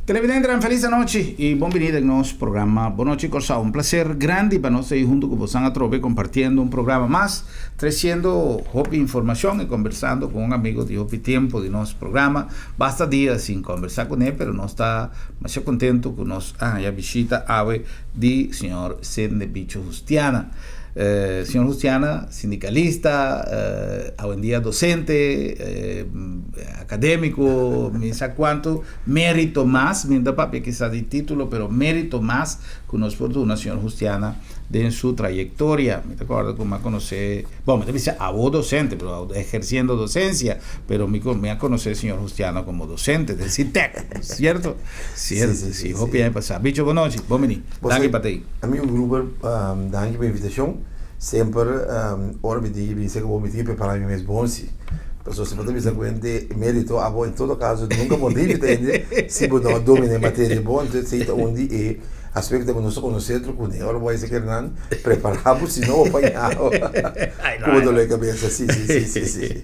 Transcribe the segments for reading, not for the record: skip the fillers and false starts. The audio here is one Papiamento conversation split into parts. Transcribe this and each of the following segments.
Televidente, felis anochi i bon biní den nos programa Bon Nochi Kòrsou. Un plaser grandi pa nos ei huntu ku bosan atrobe kompartiendo un programa mas, tresiendo hopi informashon i kombersando ku un amigo di hopi tempu di nos programa. Basta dia sin kombersá kuné, pero nos ta masha kontentu ku nos a haña bishita awe di señor Sidney Bicho Justiana. Señor Justiana, sindikalista, awendia dosente, akadémiko, mi sa kuantu mérito mas, mi no ta papia kisas di título, pero mérito mas ku nos por duna señor Justiana den su trayektoria. Mi ta kòrda ku mi a konosé, bon, mi ta bisa awo dosente, pero ehersiendo dosensia, pero mi mi a konosé señor Justiana komo dosente den Sitec, sierto? Sierto, si, hopi aña pasá. Bicho, bon nochi, bon bini. Danki pa tei. Amigo Gruber, danki pa e invitashon. Semper ora mi tin ki bisa ku bo mi tin ki prepará mi mes bon si. Pasobra si bo ta bisa ku hende mérito abo en todo kaso nunka bo ribi ta hende si bo no a domina e materia bon. Entonces esei ta un di e aspekto ku nos ta konosé otro kuné. Ora bo a hasi kinan prepará bo si no bo paña bo ku bo dolor di kabesa. Si, si, si, si, si.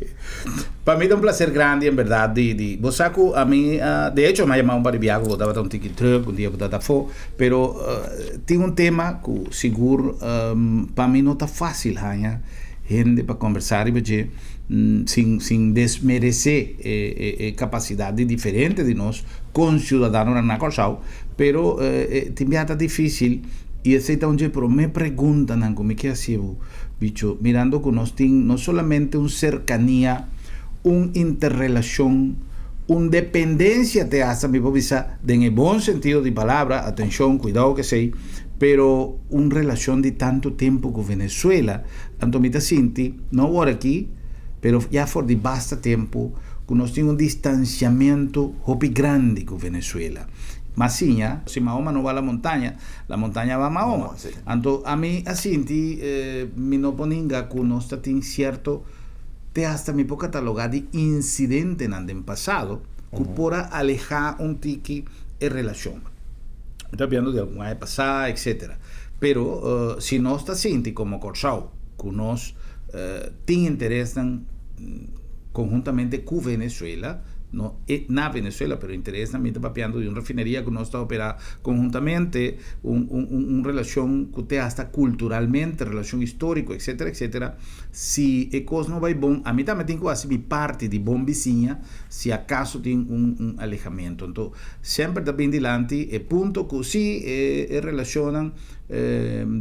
Pa mi ta un placer grandi en berdad di di bo sa ku ami de hecho mi a yama un par di biaha ku bo tabata un tiki druk un dia bo tabata afó. Pero tin un tema ku sigur pa mi no ta fásil haña hende pa kombersá riba dje sin sin desmeresé e kapasidat di diferente di nos konsiudadanonan na Kòrsou, pero tin bia ta difísil i esei ta un dje promé preguntanan ku mi ke hasi bo, bicho, mirando ku nos tin no solamente un serkania, un interrelashon, Un dependencia te hasta mi por bisa den e bon sentido di palabra, atencion, cuidao cu esey, pero un relacion di tanto tempo cu Venezuela, anto mi ta sinti, no awor aki, pero ya for di basta tempo, cu nos tin un distanciamento hopi grandi cu Venezuela. Mas siña, si Mahoma no ba la montaña, la montaña ba Mahoma. Anto ami a sinti, mi no por ninga cu nos ta tin cierto. Te hasta mi por katalogá di insidentenan den pasado ku por a alehá un tiki e relashon. Mi ta papiando di algun aña pasá, etcétera. Pero si nos ta sinti komo Kòrsou ku nos tin interesnan konhuntamente ku Venezuela, no e na Venezuela, pero interesnan mi ta papiando di un refineria ku nos ta operá konhuntamente, un un un relashon ku te hasta kulturalmente, relashon históriko, etcétera, etcétera. Si e kos no bai bon, ami tambe tin ku hasi mi parti di bon bisiña si akaso tin un un alehamentu. Anto, semper ta bin dilanti e punto ku si e e relashonnan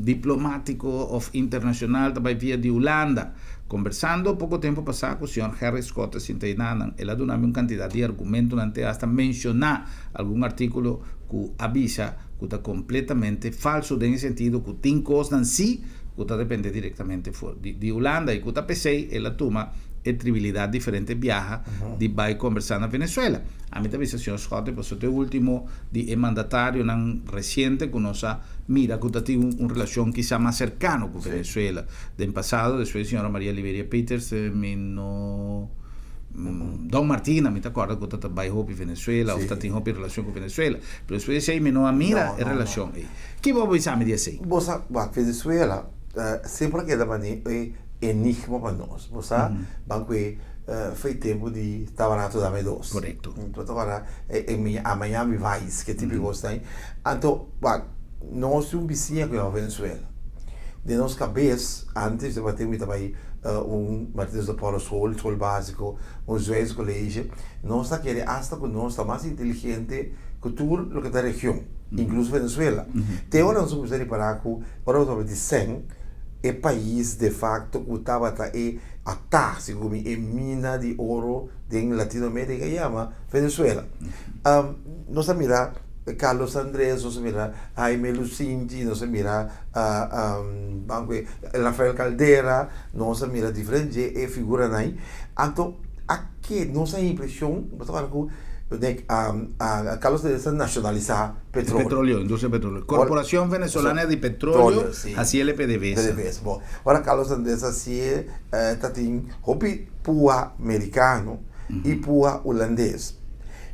diplomátiko òf internashonal ta bai via di Hulanda. Kombersando poko tempu pasá ku señor Gerrit Schotte sinta einanan, el a duna mi un kantidat di argumentunan te asta menshoná algun artíkulo ku a bisa ku ta kompletamente falsu den e sentido ku tin kosnan si ku ta depende direktamente for di di Hulanda i ku ta p'esei el a tuma e tribilidat diferente biaha di bai kombersá na Venezuela. Ami ta bisa señor Schotte pasobra ta e ultimo di e mandatarionan resiente ku nos a mira ku ta tin un relashon kisa mas serkano ku Venezuela. Den pasado despues di señora Maria Liberia Peters mi no Don Martina mi ta kòrda ku ta ta bai hopi Venezuela òf ta tin hopi relashon ku Venezuela pero despues di esei mi no a mira e relashon ei. Ki bo bisa mi di esei? Bo sa, wak, Venezuela semper a keda mane e enigma pa nos. Bo sa, ban ku e foi tempu di Tabanato Dame Dos. Korekto. Bo ta kòrda e a Miami Vice, ke tipo di kos ta ei. Anto, wak, nos tin un bisiña ku yama Venezuela. Den nos kabes, antes tabata mi ta bai un Martinus de Porres School, skol básiko, un Zwijs College, nos ta kere asta ku nos ta mas inteligente ku tur loke ta region. Incluso Venezuela. Te ora nos a cuminsa ripara cu ora nos papia di cen, e pais de facto cu tabata e ata, segun mi, e mina di oro den Latinoamerica yama Venezuela. Nos a mira Carlos Andres, nos a mira Jaime Lusinchi, nos a mira Rafael Caldera, nos a mira diferente e figuranan ahi. Anto a ke nos a impresion, bo ta wak ku Carlos Andres a nacionalisa petroleo. Petroleo, industria petroleo. Corporacion Venezolana di Petroleo, hasi el e PDVSA. PDVSA, bo. Ora Carlos Andres hasié ta tin hopi pua mericano y pua hulandes.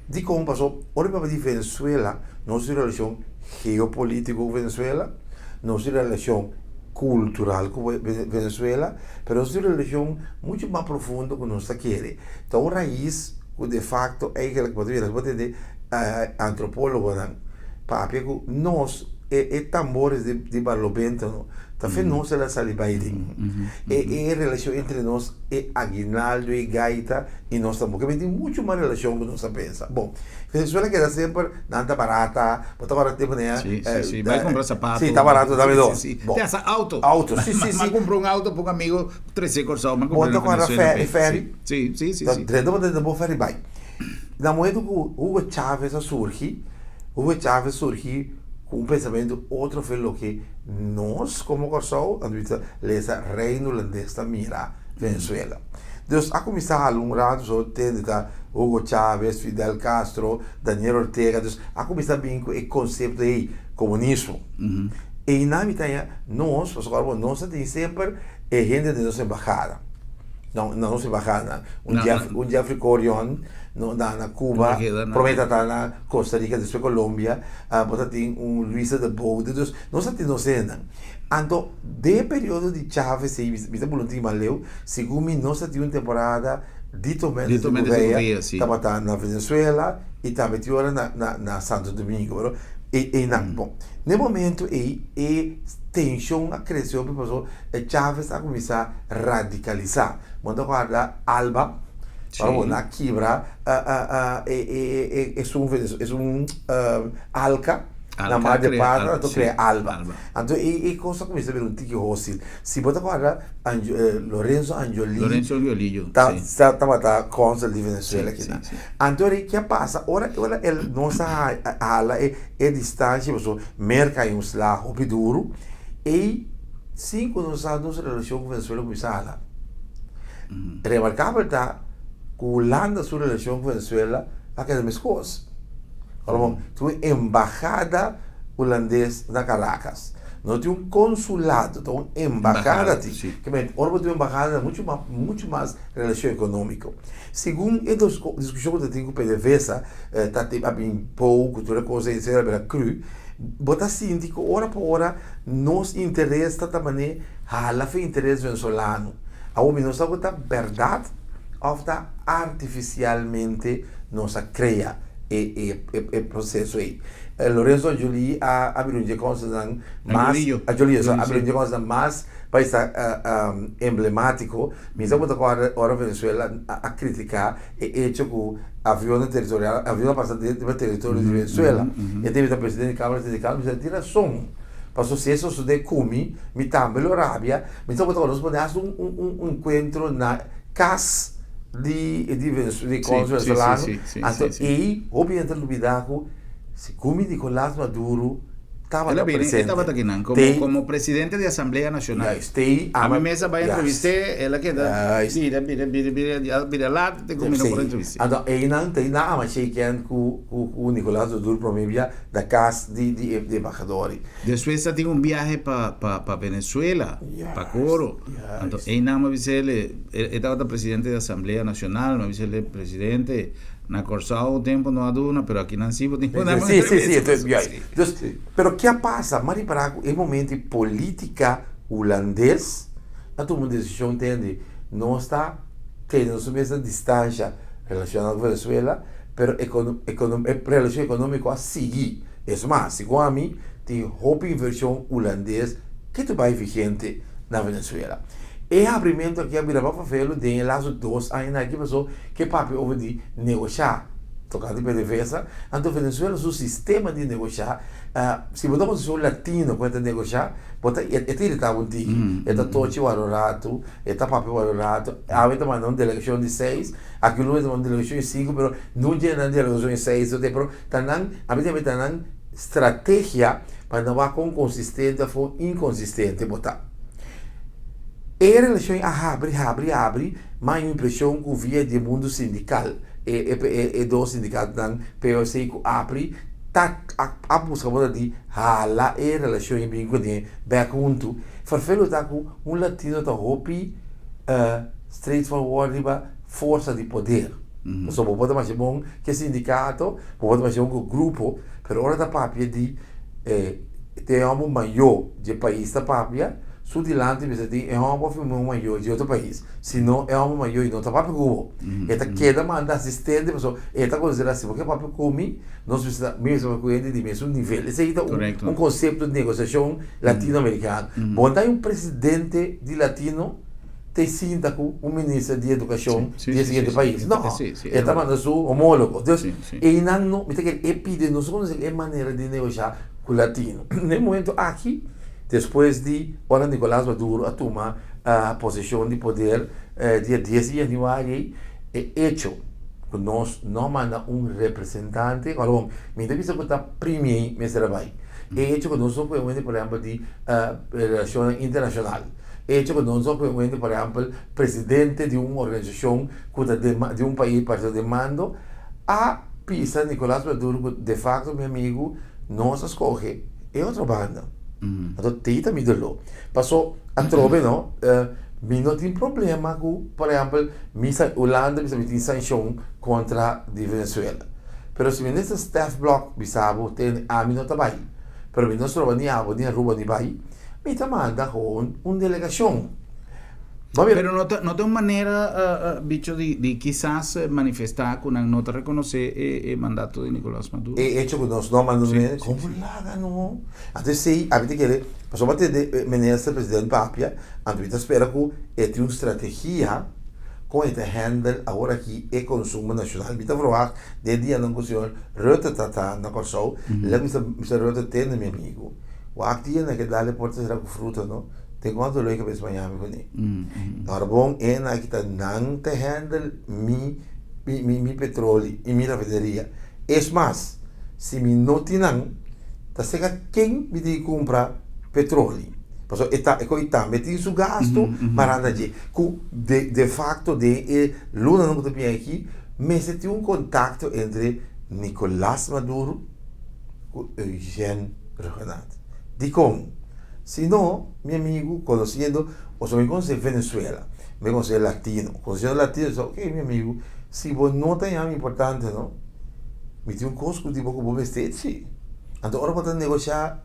Dikon? Paso ora mi papia di Venezuela, nos tin relacion geopolitico ku Venezuela, nos tin relacion cultural ku Venezuela, pero nos tin relacion mucho mas profundo ku nos ta kere. Ta un rais ku de facto eigenlijk bo ta mira, bo ta tende. Antropólogonan papia ku nos e e tambores di di Barlovento no ta fe nos el a sali bai den. E e relashon entre nos e aguinaldo e gaita i nos tambor ke tin muchu mas relashon ku nos a pensa. Bon, Venezuela keda semper nan ta barata, bo ta wòrdu tempu nea Sí, sí, sí. Bai kumpra sapato. Sí, ta barato tambe do. Sí, sí, sí. Bon. Te hasta auto. Auto, sí, sí, M'a sí. kumpra un auto pa un amigo trese Kòrsou, m'a Bo kumpra ta na kòrda Venezuela ferry, p'e. ferry? Sí, sí, sí, Ta sí. drenta bo drenta bo ferry bai. Na momento ku Hugo Chávez a surgi, Hugo Chávez surgi ku un pensamentu otro fe loke nos komo Kòrsou, anto bisa lesa Reino Hulandes ta mira Venezuela. Dus a kuminsá hala un ratu so tende ta Hugo Chávez, Fidel Castro, Daniel Ortega, dus a kuminsá bin ku e konsepto ei, komunismo. Einan mi ta haña nos, pasobra ora nos a tin semper e hende den nos embahada. No, na nos embahada. Un Jeff, un Jeffrey Corion no na na Cuba, prome ta na Costa Rica, despues Colombia, bo ta tin un Luisa de Bode, dus nos ta tin nos hendenan. Anto den e periodo di Chavez ei, mi ta bula un tiki mas leu, segun mi nos ta tin un temporada Dito Méndez de Gouveia tabata na Venezuela i tambe tin ora na na na Santo Domingo, pero einan. Bon, na e momento ei e tenshon a krese hopi pasobra E Chavez a kuminsá radikalisá. Bo ta kòrda Alba? Ora bo na kibra esun esun alka na Mar del Plata, anto krea Alba. Anto e kos a kuminsá bira un tiki hostil. Si bo ta kòrda Lorenzo Angiolillo tabata kònsel di Venezuela kinan. Anto ke a pasa ora el nos a hala e distansha pasobra Merka a un sla hopi duru. Ei sin ku nos sa nos relashon ku Venezuela kuminsá hala. Remarkabel ta ku Hulanda su relashon ku Venezuela a keda meskos. Ora bon, tin un embahada hulandes na Caracas. No tin un konsulado, ta un embahada tin. Ke men, ora bo tin un embahada ta muchu mas muchu mas relashon ekonómiko. Segun e diskushon ku ta tin ku PDVSA ta a bin pou ku tur e kos ei esei a bira kru. Bo ta sinti ku ora pa ora nos interes ta ta manera hala fe interes venezolano. Awor mi no sa ku ta bèrdat òf ta artifisialmente nos a krea e e e proseso ei. Lorenzo Anjolí a a bira un dje kònsenan mas Anjolillo a bira un dje kònsenan mas pa esta emblemátiko. Mi sa ku ta kòrda ora Venezuela a kritiká e echo ku avionnan teritorial, avionnan a pasa riba teritorio di Venezuela. E debe ta presidente di Kámara Sindikal, mi sa tin rason. Pasobra si e sosodé ku mi, mi tambe lo rabia. Mi ta ku nos pone hasi un un enkuentro na kas di di di kònsul venezolano. Anto ei hopi hende ta lubidá ku segun mi Nicolás Maduro tabata presente. E tabata akinan como como presidente di Asamblea Nacional. Juist, tei A mi mes a bai entrevist'é, el a keda bira bira bira bira ya bira laat te ku mi no por entrevist'é. Anto einan tei nan ama shake hand ku ku ku Nicolas Maduro prome bia na kas di di e embahador. Despues a tin un biahe pa pa pa Venezuela, pa Coro. Anto einan mi a bis'é e tabata presidente di Asamblea Nacional, mi a bis'é presidente Na Kòrsou tempu no a duna, pero akinan sí bo tin ku duna. Sí, sí, sí, entonces, ya. Dus, pero ke a pasa? M'a ripará ku e momento di polítika hulandes a tuma un desishon tende nos ta tene nos mes na distansha relashoná ku Venezuela, pero ekono ekono e relashon ekonómiko a sigui. Es mas, segun ami, tin hopi invershon hulandes ke ta bai vigente na Venezuela. E habrimentu aki a bira pa Favelo den e lastu dos añanan aki paso ke papia over di negoshá tokante PDVSA, anto Venezuela su sistema di negoshá, si bo ta konsisti un latino ku e ta negoshá, bo ta e ta iritá bo un tiki, e ta tochi wak un ratu, e ta papia wak un ratu, awe ta manda un delegashon di seis, aki un lunes ta manda un delegashon di sinku, pero no dje nan delegashon di seis, pero ta nan, ami ta ta nan strategia pa nan wak kon konsistente òf kon inkonsistente bo ta. E relashon a habri, habri, habri, ma hay un impreshon ku via di e mundu sindikal, e e e dos sindikatonan POC ku APRI ta a buska moda di hala e relashon i bin kuné bèk huntu. Ferfelu ta ku un latino ta hopi straightforward riba forsa di poder. Pasobra bo por ta masha bon ku e sindikato, bo por ta masha bon ku e grupo, pero ora ta papia di e te hòmber mayó dje pais ta papia. Su dilanti mester tin e hòmber òf e muhé mayó di otro pais. Si no, e hòmber mayó no ta papia ku bo. E ta keda manda asistente pasobra e ta konsiderá si bo ke papia ku mi, nos mester ta, mi mester papia ku hende di mesun nivel. Esei ta un konsepto di negosiashon latinoamerikano. Bo no ta hay un presidente di latino te sinta ku un minister di edukashon di e siguiente pais. No, e ta manda su homólogo. Dus, einan no, mi ta kere e pidi nos konosé e manera di negoshá ku latino. Na e momento aki, Despues di ora Nicolas Maduro a tuma poseshon di poder dia 10 di januari ei, e echo ku nos no manda un representante, ora bon, mi ta bisa ku ta premier mester a bai, e echo ku nos no pone un hende por ehempel di relashonnan internashonal, e echo ku nos no pone un hende por ehempel presidente di un organisashon ku ta di un pais pa ta den mando, a pisa Nicolas Maduro ku defakto mi amigu nos a skohe. E otro banda. Anto tei ta mi doló. Paso atrobe no, mi no tin problema ku, por ehèmpel, mi sa Hulanda bisa mi tin sanshon kontra di Venezuela. Pero si minister Stef Blok bisa bo tene ami no ta bai, pero mi no stroba ni abo ni Aruba ni bai, mi ta manda gewoon un delegashon. Pero no ta, no ta un manera, bicho, di, di kisas manifestá ku nan no ta rekonosé e, e mandato di Nicolás Maduro? E hecho ku nos no manda un hende, komo laga no? Anto esei ami ta kere, pasobra bo a tende e minister president papia, anto mi ta spera ku e tin un strategia kon e ta handle awor aki e konsumo nashonal. Mi ta verwagt den e dianan ku señor Rutte ta ta na Kòrsou, lek mister Rutte tende mi amigu, wak dia nan ke dal e porta sera ku fruta no. Tin cuanto dolor di cabeza mañana mi cune. Ahora bon e na kita nan ta handle mi mi mi mi petroli y mi rafineria. Es mas, si mi no tin nan, ta seca ken mi tin cumpra petroli. Pasobra e ta e coi tambe tin su gasto maranda dje. Cu de de facto den e lunanan cu ta bini aki mester tin un contacto entre Nicolas Maduro cu Eugène Rhuggenaath. Dicon? Si no, mi amigu, konosiendo, osea mi konosé Venezuela, mi konosé latino, konosiendo latino, mi ok, mi amigu, si bo no ta yama importante no, mi tin un kos ku di bo ku bo mester si. Anto ora bo ta negoshá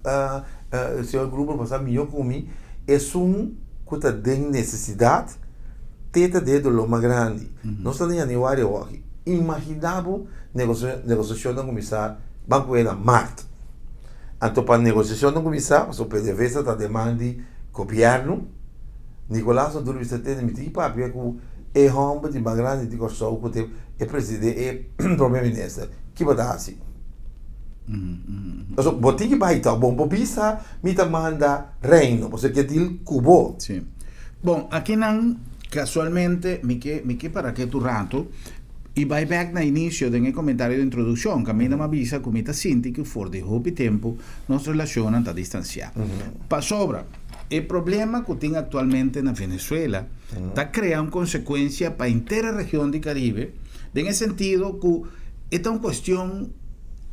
señor Gruber bo sa mihó ku mi, esun ku ta den nesesidat te ta den e doló mas grandi. Nos ta na yanüari awoki, imaginá bo negosiashonnan kuminsá ban ku e na mart. Anto pa negosiashon no kuminsá, pasobra PDVSA ta deman di gobièrnu, Nicolas Maduro bisa tende mi tin ki papia ku e hòmber di mas grandi di Kòrsou ku ta e presidente e prome minister, ki bo ta hasi? Pasobra bo tin ki bai tòg, bo no por bisa mi ta manda reino, pasobra e ke deal ku bo. Sí. Bon, akinan kasualmente mi ke mi ke para ketu rato. I bai bek na inisio den e komentario di introdukshon, kaminda mi a bisa ku mi ta sinti ku for di hopi tempu nos relashonnan ta distansiá. Pasobra, e problema ku tin aktualmente na Venezuela ta krea un konsekuensia pa henter e region di Karibe, den e sentido ku e ta un kuestion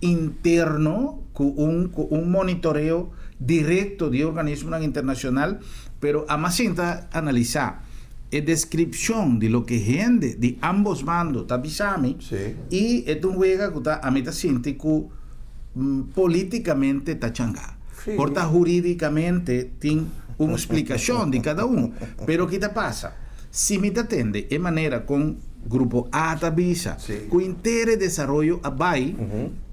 interno ku un ku un monitoreo direkto di e organismonan internashonal, pero a mas sinta analisá. E descripcion di loke hende di ambos bando ta bisa mi y e ta un wega cu ta ami ta sinti cu politicamente ta changa. Por ta huridicamente tin un splicacion di cada un, pero ki ta pasa? Si mi ta tende e manera con grupo A ta bisa cu inter e desaroyo a bay,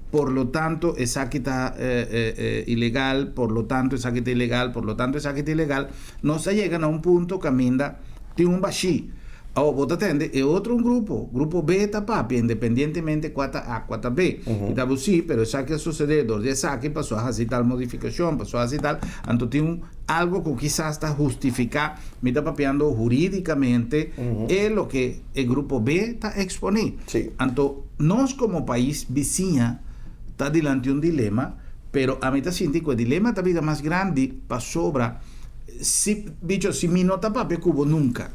por lo tanto esaki ta ilegal, por lo tanto esaki ta ilegal, por lo tanto esaki ta ilegal, Nos a yega na un punto kaminda tin un bashí. Awor bo ta tende e otro un grupo, grupo B ta papia independientemente kua ta A kua ta B. I ta bo sí, pero esaki a sosodé dor di esaki paso a hasi tal modifikashon, paso a hasi tal, anto tin un algo ku kisas ta hustifiká, mi ta papiando hurídikamente, e loke e grupo B ta eksponé. Anto nos komo pais bisiña ta dilanti un dilema. Pero ami ta sinti ku e dilema ta bira mas grandi pasobra si, bicho, si mi no ta papia ku bo nunka.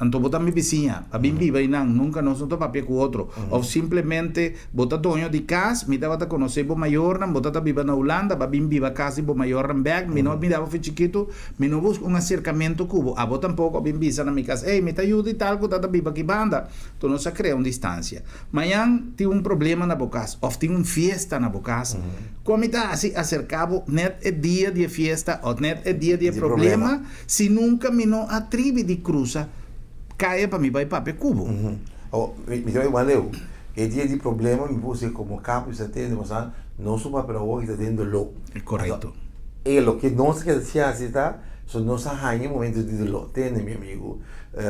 Anto bo ta mi bisiña, a bin biba einan, nunka nos no ta papia ku otro. Òf simplemente bo ta doño di kas, mi tabata konosé bo mayornan, bo ta ta biba na Hulanda, bo a bin biba kas di bo mayornan bèk, mi no a mira bo for chikitu, mi no buska un aserkamentu ku bo. Abo tampoko a bin bisa na mi kas, ey, mi ta yu di tal ku ta ta biba aki banda. Anto nos a krea un distansia. Mañan tin un problema na bo kas òf tin un fiesta na bo kas, kon mi ta hasi aserká bo nèt e dia di e fiesta òf nèt e dia di e problema? Si nunca mi no a tribi di cruza caya pa mi bay papia cu bo. Awor, mi ta bay wan leu. E dia di problema mi por ser como capo y satende pasobra nos su papia awor ta den doló. Correcto. E loke nos a keda haci ta, so nos a haña e momento di doló. Tende mi amigo,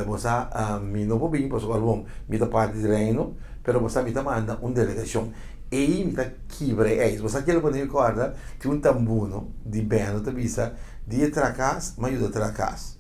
bo sa mi no por bini pasobra bon mi ta parti di reino, pero bo sa mi ta manda un delegacion. Ey mi ta kibra e ijs. Bo sa kila pone mi corda tin un tambuno di bendo ta bisa. Di e traha kas, m'a yuda traha kas.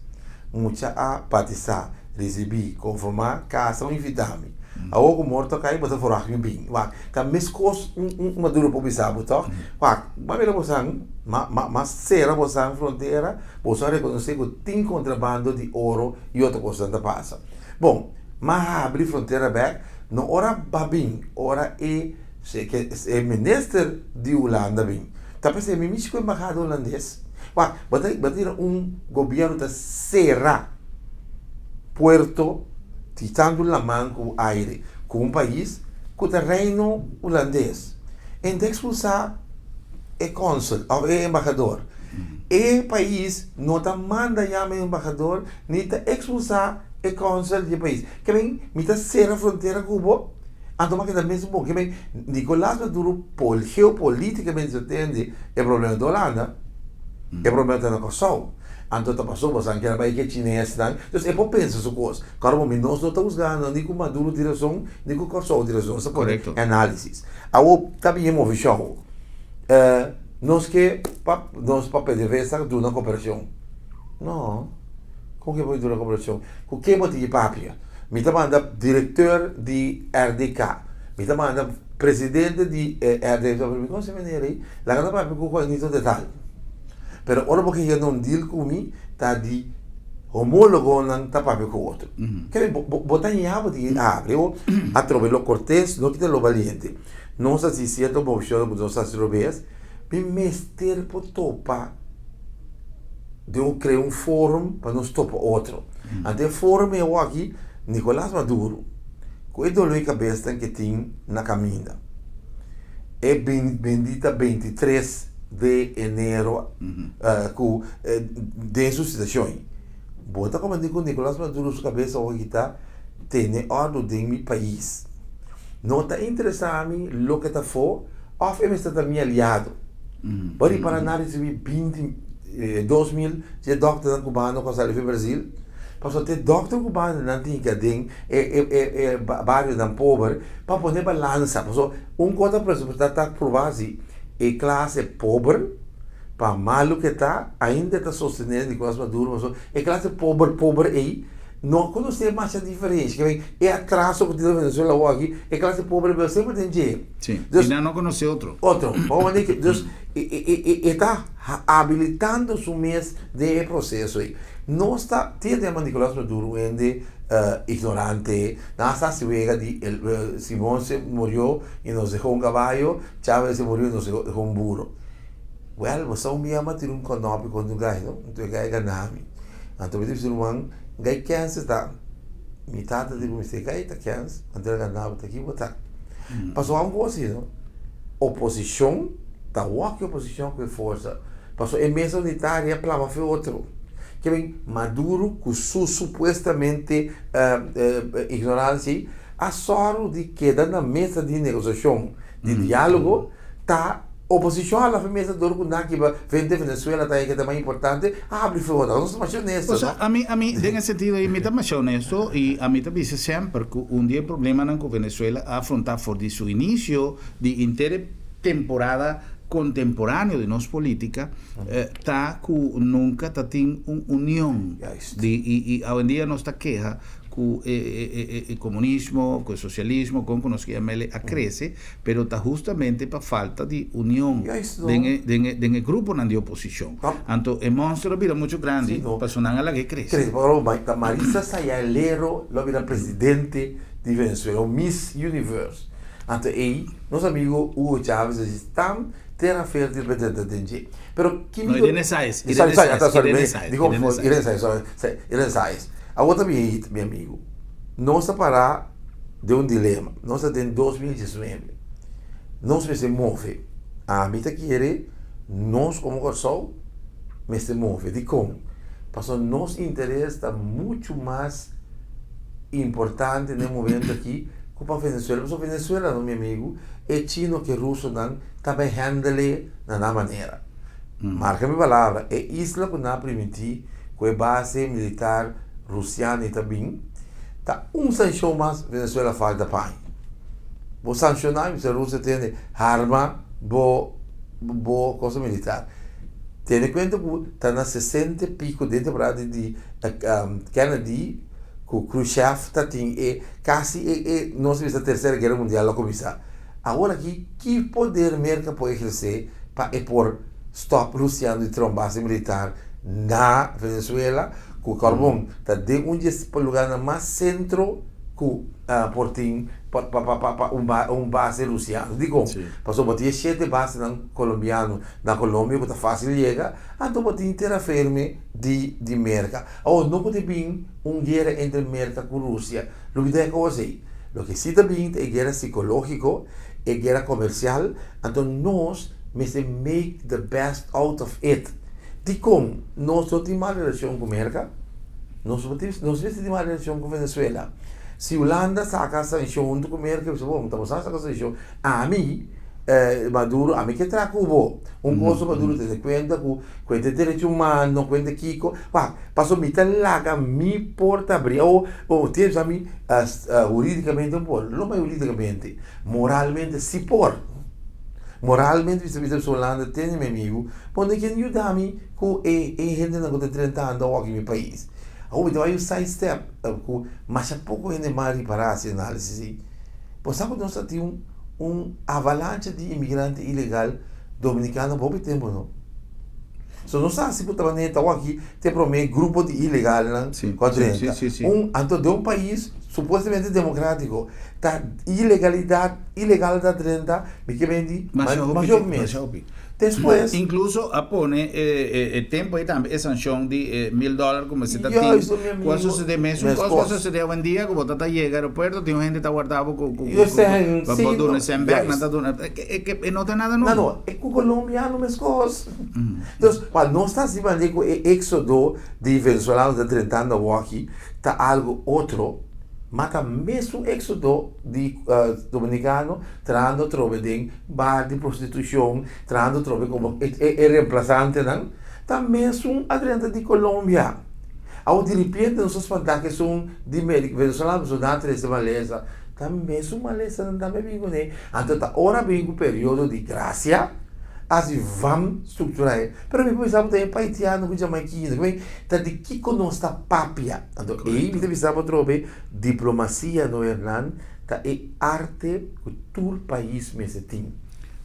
Mucha a batisá, risibí, konformá, kasa o invitá mi. Awor ku morto a kai, bo ta forwagt mi bin. Wak, ta meskos un un maduro por bisa bo, tòg? Wak, m'a mira bosan, m'a m'a m'a sera bosan frontera, boso a rekonosé ku tin kontrabando di oro i otro kosnan ta pasa. Bon, m'a habri frontera bèk, no ora ba bin, ora e e minister di Hulanda bin. Ta p'esei mi mishi ku embahada hulandes. Wak, bo ta bo ta mira un gobierno ta sera puerto di tantu laman ku aire ku un pais ku ta Reino Hulandes. En ta ekspulsá e kònsel òf e embahador. E pais no ta manda yama e embahador ni ta ekspulsá e kònsel di e pais. Ke men mi ta sera frontera ku bo. Anto ma keda mes bon. Kimen Nicolas Maduro pol geopoliticamente so tende e problema ta Holanda, e problema ta na Kòrsou. Anto ta paso boso a kere bai ke chinesnan. Dus e por pensa su kos. Kòrda bo mi nos no ta husgando ni ku Maduro tin rason ni ku Kòrsou tin rason. Nos ta pone analisis. Awor ta bin e movishon. Nos ke pa nos pa PDVSA duna koperashon. No. Kon ke bo duna koperashon? Ku ken bo tin ki papia? Mi ta manda directeur di RDK. Mi ta manda presidente di RDK. Mi konoce meneer ei. Laga nan papia ku Juanito de tal. Pero ora bo ke yega na un deal ku mi, ta di homólogonan ta papia ku otro. Kende bo ta ña bo tin ki abri o atrobe lo cortés no kita lo valiente. Nos a hasi cierto movishon ku nos a hasi robes. Mi mester por topa. Den un krea un forum pa nos topa otro. Anto e forum e awor aki Nicolas Maduro ku e dolor di kabesnan ke tin na kaminda e bendita 23 de enero ku den su situashon bo ta komprende ku Nicolas Maduro su kabes awor aki ta tene ordu den mi pais no ta interesa mi loke ta afo òf e mester ta mi aliado. Bo ripara nan risibi binti 2000 dje dokternan kubano ku a sali fi Brazil? Pasobra te dokter kubano nan tin ke den e barionan pober pa pone balansa. Pasobra un kos ta presupuesta ta proba si e klase pober pa malu ke ta ainda ta sostene Nicolas Maduro pasobra e klase pober pober ei no konosé masha diferensha. E atraso ku tin na Venezuela awor aki e klase pober semper den dje. Sí, dus, y nan no conoce otro. Otro. Dus, e ta habilitando su mes den e proceso ei. Nos ta, tin tema Nicolas Maduro un hende ignorante, nan a sa si wega di el, Simón se murió y nos dejó un caballo, Chávez se murió y nos dejó un burro. Well, bo sa un bia mi a tira un konopi kontra un gai, no? Anto e gai gana mi. Anto mi ta bisa ruman, gai kens ta? Mi tata di ku mi si gai ta kens, anto el gana bo ta ki bo ta. Pasobra un kos asina, oposishon ta wòk e oposishon ku e forsa. Pasobra e mesa unitaria a plama fe otro. Ke men Maduro ku su supuestamente ignoransia a sòru di keda na mesa di negosiashon, di diálogo, ta Oposicion a lafa mesa dor cu nan kiba vende Venezuela ta e ke ta mas importante a habri frontera. Nos ta masha honesto, no? Ami, ami, den e sentido ei mi ta masha honesto y ami ta bisa semper cu un di e problemanan cu Venezuela a afronta for di su inicio di inter e temporada contemporaneo di nos politica ta cu nunca ta tin un union di y y awendia nos ta keha. Ku e komunismo, ku e sosialismo, kon ku nos ke yam'el a krese, pero ta hustamente pa falta di union den e den e den e gruponan di oposishon. Anto e monster a bira muchu grandi pasobra nan a lag'é krese. Krese, pasobra ta Marisa Sayalero lo a bira presidente di Venezuela, un Miss Universe. Anto ei nos amigo Hugo Chávez a disi tan tera fértil pa drenta den dje. Pero ki No, Irene Saez, Irene Saez, Irene Saez, Irene Saez. Irene Saez, sorry, Irene Saez. Awor ta bin hit, mi amigo. Nos ta pará den un dilema. Nos ta den 2019. Nos mester move. Ami ta kere nos komo Kòrsou mester move. Dikon? Pasobra nos interes ta muchu mas importante den e momento aki ku pa Venezuela. Pasobra Venezuela no, mi amigo, e chino ku e rusonan ta bai handle na nan manera. Marka mi palabra, e isla ku nan a primintí ku e base militar rusiano i ta bin, ta un sanshon mas Venezuela falta pa aña. Bo sanshoná mi Rusia tende harma bo bo cosa militar. Tene kuenta ku ta na sesenta i piko den temporada di Kennedy ku Khrushchev ta tin e kasi e e nos bisa tercera guera mundial a kuminsá. Awor aki ki poder Merka por ehersé pa e por stòp Rusiano di traha un base militar na Venezuela ku kòrbon ta den un dje lugarnan mas sentro ku por tin pa pa un base Rusiano. Dikon? Pasobra bo tin e shete basenan kolombiano na Kolombia ku ta fásil yega, anto bo tin tera firme di di Merka. Awor no por bin un guera entre Merka ku Rusia, loke ta e kos ei. Loke si ta bin ta e guera sikológiko, e guera komersial, anto nos mester make the best out of it. Dikon nos no tin mal relashon ku Merka? Nos no tin, nos mester tin mal relashon ku Venezuela. Si Hulanda saka sanshon huntu ku Merka, bisa bon, ta bo sa saka sanshon, ami, Maduro, ami ke traha ku bo. Un kos Maduro tene kuenta ku kuenta derecho humano, kuenta kiko, wak, pasobra mi ta laga mi porta abri. Awor, bo tin bisa mi huridikamente no por, lo mas huridikamente, moralmente si por. Moralmente mi ta bisa Hulanda, tene mi amigu, bo no ken yuda mi ku e e hendenan ku ta drentando awor aki mi pais. Awor mi ta bai un side step ku masha poko hende mas ripará hasi análisis ei. Bo sa ku nos ta tin un un avalancha di imigrante ilegal dominikano pa hopi tempu no. So nos sa si ku ta manera ta awor aki te promé grupo di ilegalnan ku a drenta. Un anto den un pais supuestamente demokratiko ta ilegalidat ilegal ta drenta mi ke bindi masha hopi mes. Despues. Incluso a pone e tempo ei tambe e sancion di e $1000 cu mester ta tin. Cu a sucede mesun cos cu a sucede awendia cu bo ta ta yega aeropuerto tin un hende ta warda bo cu pa bo duna cen bek nan ta duna e no ta nada nuevo. No no e cu colombiano mescos. Entonces cuando nos ta haci manera cu e exodo di venezolano ta drentando awoki ta algo otro ma ta mesun exodo di dominicano trahando atrobe den bar di prostitushon, trahando atrobe komo e reemplasantenan, ta mesun a drenta di Colombia. Awor diripiente nos a spantá ku esun di Venezolano pasobra nan a trese malesa, ta mesun malesanan tambe bin kuné. Anto ta ora bin ku periodo di grasia, asi vam strukturá e. Pero mi por bisa bo ta e pa haitiano ku jamaikino, ta di kiko nos ta papia. Anto ei mi ta bisa bo atrobe, diplomasia no Hernan ta e arte ku tur pais mester tin.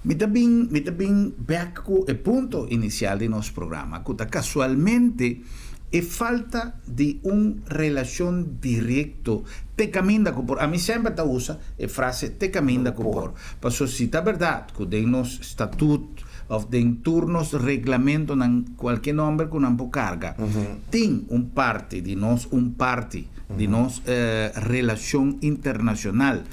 Mi ta bin, mi ta bin bek ku e punto inisial di nos programa, ku ta kasualmente e falta di un relashon direkto te kaminda ku por. Ami semper ta usa e frase te kaminda ku por, pasobra si ta bèrdat ku den nos statut òf den tur nos reglamentonan, kualke nòmber ku nan por karga, tin un parti di nos, un parti di nos relashon internashonal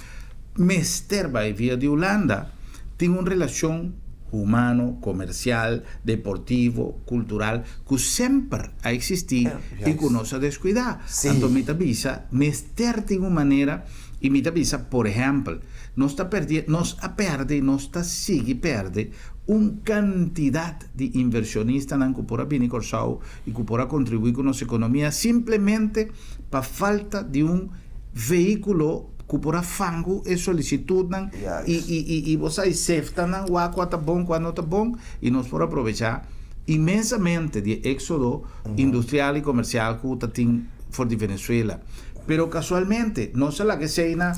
mester bai via di Hulanda, tin un relashon humano, komersial, deportivo, kultural ku semper a eksistí i ku nos a deskuidá. Anto mi ta bisa mester tin un manera i mi ta bisa por ehèmpel nos ta pèrdí nos a pèrdè i nos ta sigui pèrdè un kantidat di invershonistanan ku por a bini Kòrsou i ku por a kontribuí ku nos ekonomia simplemente pa falta di un vehíkulo ku por a fangu e solisitutnan i i i i bo sa i seftanan wak kua ta bon kua no ta bon i nos por aprovechá inmensamente di e éksodo industrial i komersial ku ta tin for di Venezuela. Pero casualmente nos a laga esey na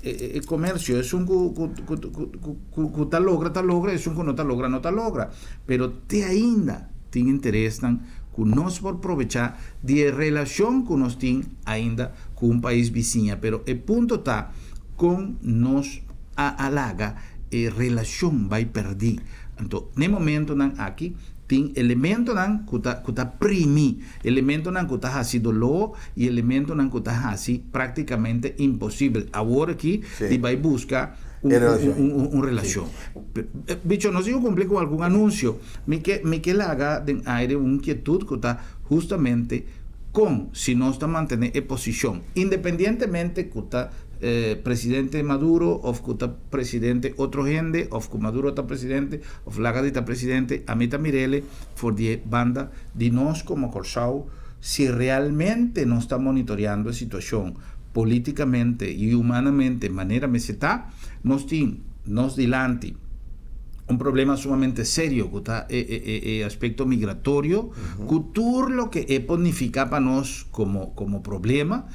e comercio, esun cu cu cu ta logra ta logra, esun cu no ta logra no ta logra. Pero te ainda tin interesnan cu nos por probecha di e relacion cu nos tin ainda cu un pais bisiña. Pero e punto ta con nos a laga e relacion bay perdi. Anto n'e momentonan aki tin elementonan cu ta cu ta primi, elementonan cu ta haci doló y elementonan cu ta haci practicamente imposibel awor aki di bay busca un un relacion. Bicho, nos tin cu cumpli cu algun anuncio. Mi ke mi ke laga den aire un inquietud cu ta justamente con si nos ta mantene e posicion independientemente cu ta presidente Maduro of cu ta presidente otro hende of cu Maduro ta presidente of laga di ta presidente, ami ta mirele for di e banda di nos como Corsou si realmente nos ta monitoreando e situacion politicamente y humanamente manera mester ta, nos tin nos dilanti un problema sumamente serio cu ta e e aspecto migratorio cu tur loke e por nifica pa nos como como problema.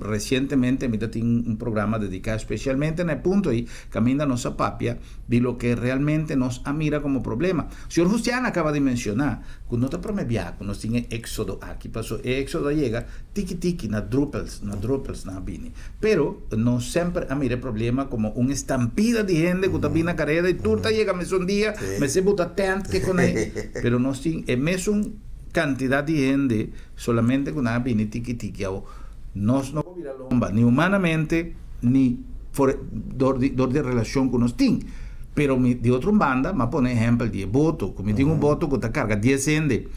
Recientemente mi ta tin un programa dedica especialmente na e punto ey caminda nos a papia di loke realmente nos a mira como problema. Señor Justiana a caba di menciona cu no ta prome bia cu nos tin e exodo aki, paso e exodo a yega tiki tiki na druppels, na druppels nan a bini. Pero nos semper a mira e problema como un estampida di hende cu ta bini na careda y tur ta yega mesun dia, mester buta tent ke con ey. Pero nos tin e mesun cantidad di hende solamente cu nan a bini tiki tiki. Awo nos no por bira lomba ni humanamente ni for dor di dor di e relacion cu nos tin. Pero mi di otro banda mi a pone ehempel di e boto, cu mi tin un boto cu ta carga dies hende.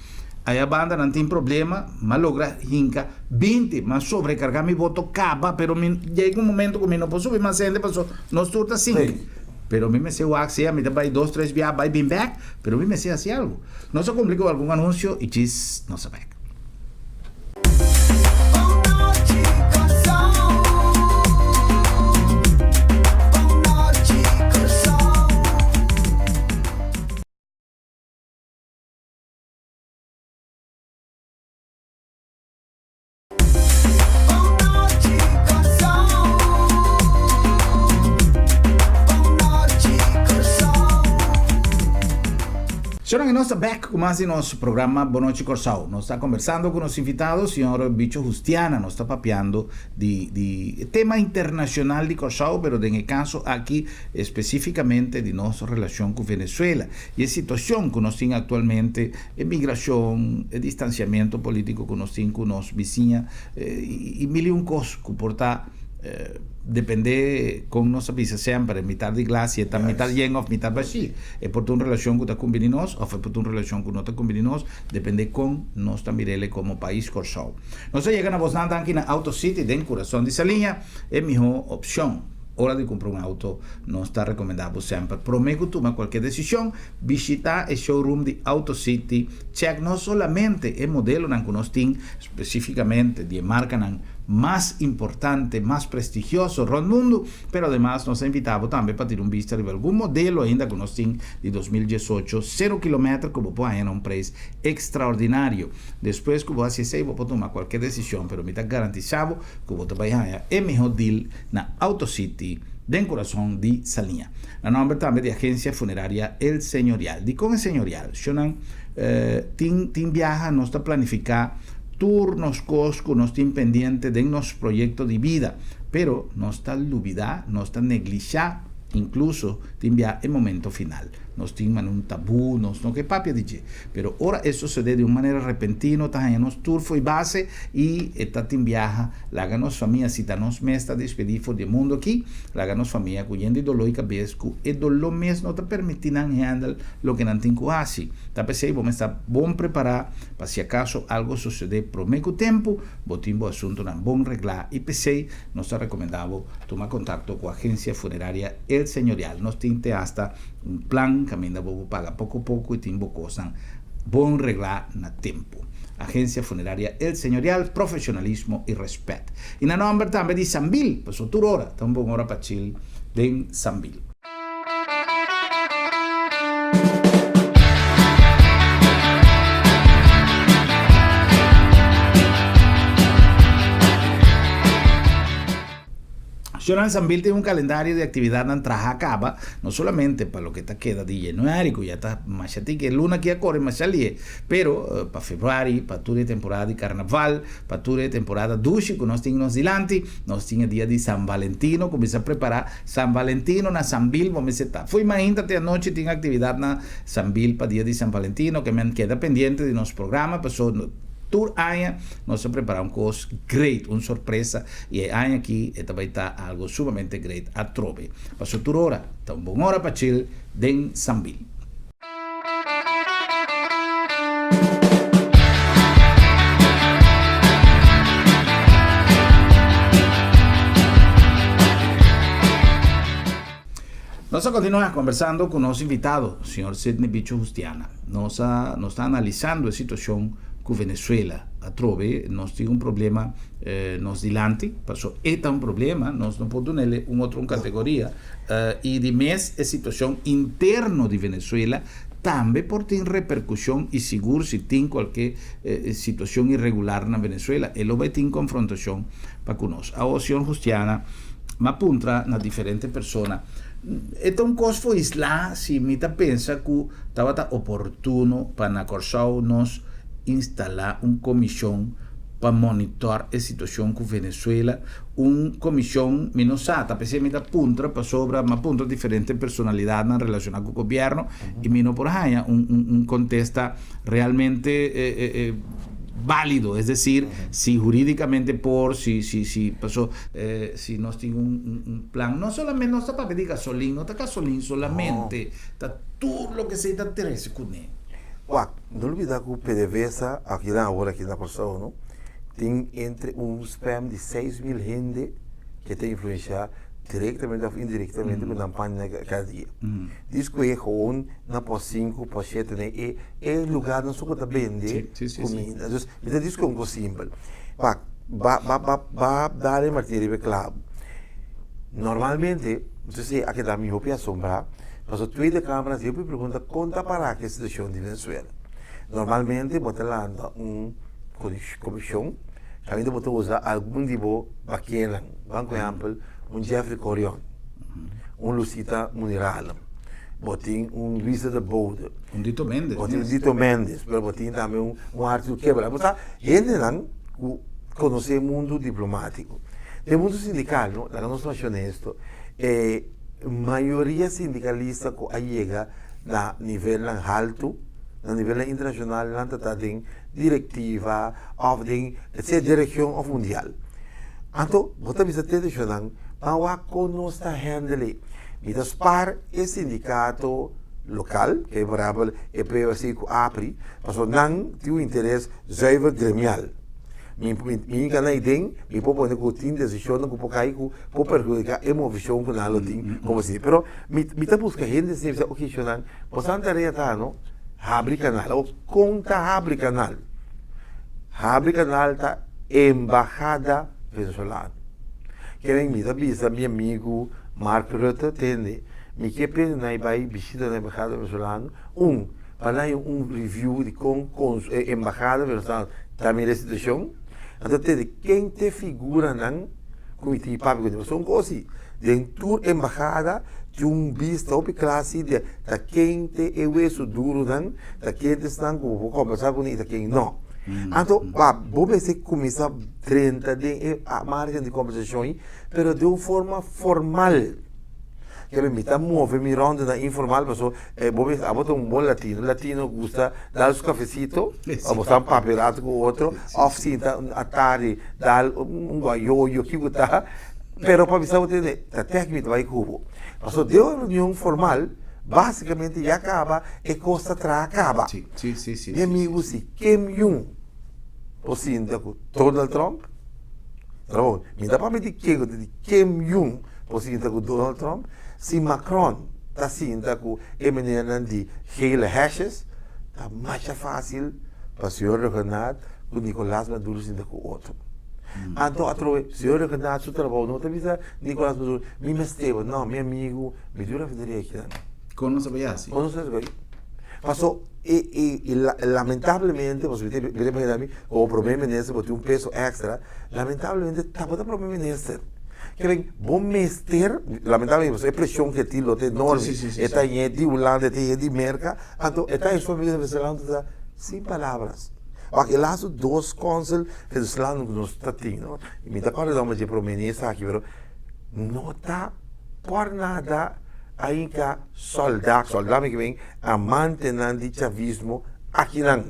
Aya banda nan tin problema, mi a logra hinca binti, mi a sobrecarga mi boto caba, pero mi yega un momento cu mi no por subi mas hende pasobra nos tur ta sink. Pero mi mester wak sea mi ta bay dos tres bia bay bin bek, pero mi mester haci algo. Nos a cumpli cu algun anuncio y djis nos a bek. Señoran y nos ta bek cu mas di nos programa Bon Nochi Corsou. Nos ta conversando cu nos invitado, señor Bicho Justiana. Nos ta papiando di di tema internacional di Corsou, pero den e caso aki especificamente di nos relacion cu Venezuela y e situacion cu nos tin actualmente. E migrashon, e distansiamentu polítiko ku nos tin ku nos bisiña i mil i un kos ku por ta dependé kon nos a bisa semper, e mitar di glas si e ta mitar yen òf mitar bashí. E por ta un relashon ku ta kumbiní nos òf e por ta un relashon ku no ta kumbiní nos, dependé kon nos ta mir'el komo pais Kòrsou. Nos a yega na bosnan danki na Auto City den kurason di Saliña, e mihó opshon. Ora di kumpra un auto nos ta rekomendá bo semper promé ku tuma kualke desishon, Bishita e showroom di Auto City, check no solamente e modelonan ku nos tin, spesifikamente di e markanan mas importante, mas prestigioso rònt mundu, pero ademas nos ta invitá bo tambe pa tira un bista riba algun modelo ainda ku nos tin di 2018, sero kilometer ku bo por haña na un preis ekstraordinario. Despues ku bo hasi esei bo por tuma kualke desishon, pero mi ta garantisá bo ku bo ta bai haña e mihó deal na Auto City den kurason di Saliña. Na nomber tambe di Agencia Funeraria El Señorial. Dikon El Señorial? Shonnan, tin tin biaha nos ta planifiká tur nos kos ku nos tin pendiente den nos proyekto di bida, pero nos ta lubidá, nos ta neglishá inkluso tin bia e momento final. Nos tin mane un tabú, nos no ke papia di dje. Pero ora e sosodé di un manera repentino ta haña nos tur fo'i base i e ta tin biaha laga nos famia, si ta nos mes ta despedí for di e mundu akí, laga nos famia ku yen di doló i kabes ku e doló mes no ta permití nan handle loke nan tin ku hasi. Ta p'esei bo mester ta bon prepará pa si akaso algo sosodé promé ku tempu, bo tin bo asuntunan bon reglá i p'esei nos ta rekomendá bo tuma kontakto ku Agencia Funeraria El Señorial. Nos tin te hasta Un plan kaminda bo por paga poko poko i tin bo kosnan bon reglá na tempu. Agencia Funeraria El Señorial, profesionalismo i rèspèt. I na nòmber tambe di Sambil, pasobra tur ora ta un bon ora pa chill den Sambil. Señornan, Sambil tin un kalendario di aktividatnan traha kaba, no solamente pa loke ta keda di yanüari ku ya ta masha tiki, e luna aki a kore masha lie, pero pa febrüari, pa tur e temporada di karnaval, pa tur e temporada dushi ku nos tin nos dilanti, nos tin e dia di San Valentino, kuminsá prepará San Valentino na Sambil bo mester ta. Fo'i mainta te anochi tin aktividat na Sambil pa dia di San Valentino, ke men keda pendiente di nos programa pasobra tur aña nos ta prepara un kos great, un sorpresa i e aña aki e ta bai ta algo sumamente great atrobe. Pasobra tur ora ta un bon ora pa chill den Sambil. Nos a continua conversando cu nos invitado, señor Sidney Bicho Justiana. Nos a nos ta analisando e situacion cu Venezuela. Atrobe nos tin un problema eh, nos dilanti, paso e ta un problema, nos no por dunele un otro un categoria. I di mes e situacion interno di Venezuela tambe por tin repercusion i sigur si tin cualke situacion irregular na Venezuela e lo bay tin confrontacion pa cu nos. Awo señor Justiana m'a puntra na diferente persona e ta un cos for isla si mi ta pensa cu tabata oportuno pa na Corsou nos instala un comision pa monitor e situacion cu Venezuela Un comision, mi no sa, ta p'esei mi ta puntra pasobra m'a puntra diferente personalidadnan relaciona cu gobierno y mi no por haña un un un contesta realmente valido, es decir, si huridicamente por, si si si paso si nos tin un un plan, no solamente nos ta papia di gasolin, no ta gasolin solamente, ta tur loke esei ta trece cune. Wak, no lubida cu PDVSA aki nan awor aki na Corsou no. Tin entre un spam di 6000 hende ke ta influencia directamente of indirectamente ku nan pan kada dia. Di skohe gewoon na pos sinku, pos shete na e e lugarnan so ku ta bende kuminda. Dus mi ta diskohe un kos simpel. Wak, ba ba ba ba dal e martillo riba e klabu. Normalmente, mi ta sey a keda mi hopi asombrá, pasobra Tweede Kamer a hasi hopi pregunta kon ta para ku e situashon di Venezuela. Normalmente bo ta lanta un Komishon, kaminda bo ta usa algun di bo bakenan, ban ku ehèmpel un Jeffrey Corion, un Lucita Muniralem, bo tin un Luisa de Bode, un Dito Mendes, bo tin un Dito Mendes, pero bo tin tambe un Arthur Kebra. Bo sa hendenan ku konosé mundu diplomátiko. Den mundu sindikal, no, laga nos masha honesto, e mayoria sindikalista ku a yega na nivelnan haltu, na nivelnan internashonal, nan ta ta den direktiva òf den sea den region òf mundial. Anto bo ta bisa te nan ban wak kon nos ta handle e. Mi ta spar e sindikato lokal, ke por ehèmpel e POC ku APRI, pasobra nan tin un interes zuiver gremial. Mi mi hinka nan aden, mi por pone ku tin desishonnan ku por kai ku por perhudiká e movishon ku nan lo tin komo si. Pero mi mi ta buska hende asina, mi bisa oke shonnan, boso tarea ta no habri kanal. Awor Kon ta habri kanal? Habri kanal ta embahada venezolano. Keren mi ta bisa mi amigu Mark Rutte, tende, mi ke pende nan bai bishita na embahada venezolano, un, pa nan un review di kon embahada venezolano ta mira e situashon, anto tende ken ta e figuranan ku mi tin papia ku nan. Pasobra un kos si, den tur embahada tin un bista hopi kla si di ta ken ta e wesu durunan, ta ken ta esnan ku bo por kombersá kuné i ta ken no. Anto bo mester kuminsá drenta den e margen di kombersashon ei, pero den un forma formal. Kebe mi ta move mi rondanan informal paso bo mester abo ta un bon latino, latino gusta dal su cafecito of bo sta papia rato cu otro of sinta atardi dal un guayoyo kico ta pero pa bisa bo tende ta tek mi ta bay cu bo paso den un reunion formal basicamente ya caba e cos ta traha caba mi amigo si Kim Jong por sinta cu Donald Trump mi ta papia di ken di Kim Jong Por sinta ku Donald Trump, si Macron ta sinta ku e menernan di gele hesjes, ta masha fásil pa señor Rhuggenaath ku Nicolas Maduro sinta ku otro. Anto atrobe señor Rhuggenaath su trabou no ta bisa Nicolas Maduro, mi mester bo, no, mi amigu, mi dura federia akinan. Kon nos a bai hasi? Kon nos a bai? Paso e e lamentablemente, pasobra mi ta imagina mi komo prome minister bo tin un peso extra, lamentablemente tabata prome minister. Ke men, bo mester, lamentablemente pasobra e preshon ke tin lo ta enorme, e ta ñe di Hulanda, e ta ñe di Merka, anto e ta esun amigo venezolano ta sin palabras. Wak e laatste dos kònsel venezolano ku nos ta tin, no, mi ta kòrda e nòmber dje prome minister aki, pero no ta por nada ainka sòldá, sòldá mi ke men amantenan di chavismo akinan.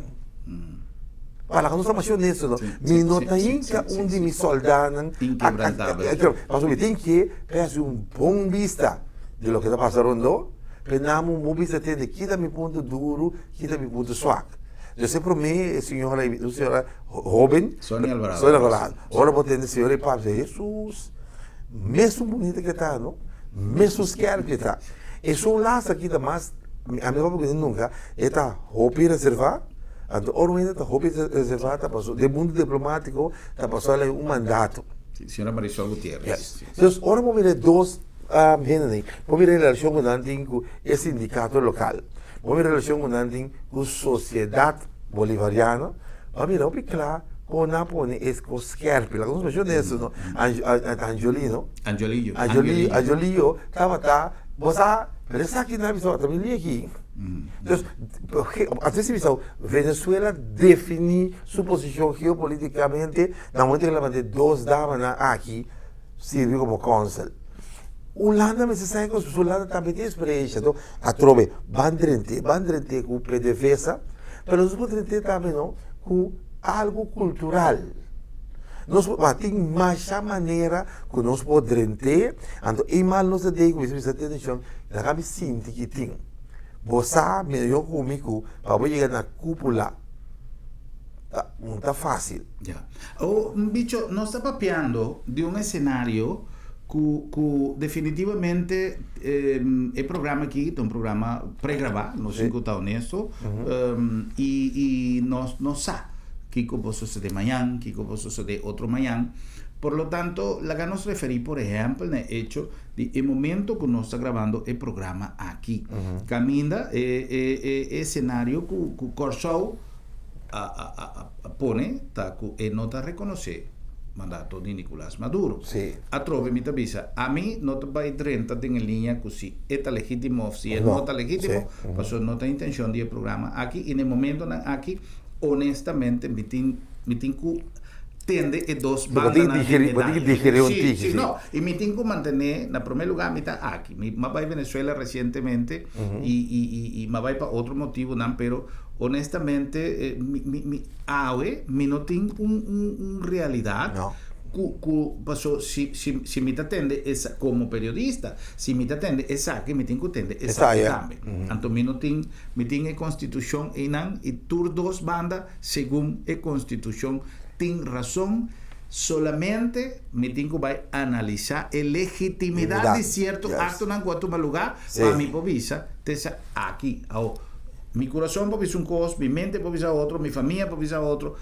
Pa laga nos ta masha honesto no, mi no ta hinka un di mi sòldánan Inquebrantable. Pasobra mi tin ke pa hasi un bon bista di loke ta pasa rondó, pa e nan un bon bista tende ki ta mi punto duru, ki ta mi punto swak. Entonces e promé e señora, un señora hóben, Sonia Alvarado. Sonia Alvarado. Ora bo tende señora e papia, Hesus, mesun bunita ke ta no, mesun skèrp ke ta. Esun las aki ta mas, ami no papia ku nunka, e ta hopi reservá, anto ora un hende ta hopi reservá ta paso den mundu diplomátiko ta paso alei un mandato. Si, señora Marisol Gutierrez. Yes. Dus ora bo mira e dos hendenan, bo mira e relashon ku nan tin ku e sindikato lokal, bo mira e relashon ku nan tin ku sosiedat bolivariano, bo a mira hopi kla kon nan a pone e kos skèrpi. Laga nos masha honesto no, Angiolino, Angiolillo. Angiolillo tabata, bo sa, pero esaki nan a bisa, ta bini aki. Dus, antes di bisa, Venezuela definí su posishon geopolítikamente na momento ku el a manda e dos damanan aki sirbi komo kònsel. Hulanda mester sa e kos, pasobra Hulanda tambe tin eksperensha. Enton, atrobe, ban drent'é, ban drent'é ku PDVSA, pero nos por drent'é tambe no ku algu kultural. Nos por, tin masha manera ku nos por drent'é, anto e mal nos ta den ku mi ta bisa atenshon, laga mi sinti ki tin. Bo sa mihó ku mi ku pa bo yega na kúpula ta no ta fásil. Ya. O, bicho, nos ta papiando di un esenario ku ku definitivamente e programa aki ta un programa pregrabá, nos tin ku ta honesto, i i nos no sa kiko por sosodé mañan, kiko por sosodé otro mañan. Por lo tanto, laga nos referí por ehèmpel na e echo di e momento ku nos ta grabando e programa aki. Kaminda e e e esenario ku ku Kòrsou a a a a pone ta ku e no ta rekonosé mandato di Nicolas Maduro. Atrobe mi ta bisa, ami no ta bai drenta den e liña ku si e ta legítimo òf si e no ta legítimo, pasobra no ta intenshon di e programa aki i na e momentonan aki honestamente mi tin mi tin ku tende e dos bandanan di medaya. Sí, sí, no. I mi tin ku mantené, na promé lugá mi ta aki. Mi a bai Venezuela resientemente i i i i mi a bai pa otro motibunan, pero honestamente mi mi mi awe mi no tin un un un realidat ku ku paso si si si mi ta tende esa komo periodista, si mi ta tende esaki mi tin ku tende esaki tambe. Anto mi no tin, mi tin e konstitushon einan i tur dos banda Segun e Constitucion tin razon, solamente mi tin cu bay analisa e legitimidad di cierto actonan cu a tuma lugar pa mi por bisa te sa aki. Awo, mi curason por bisa un cos, mi mente por bisa otro, mi famia por bisa otro,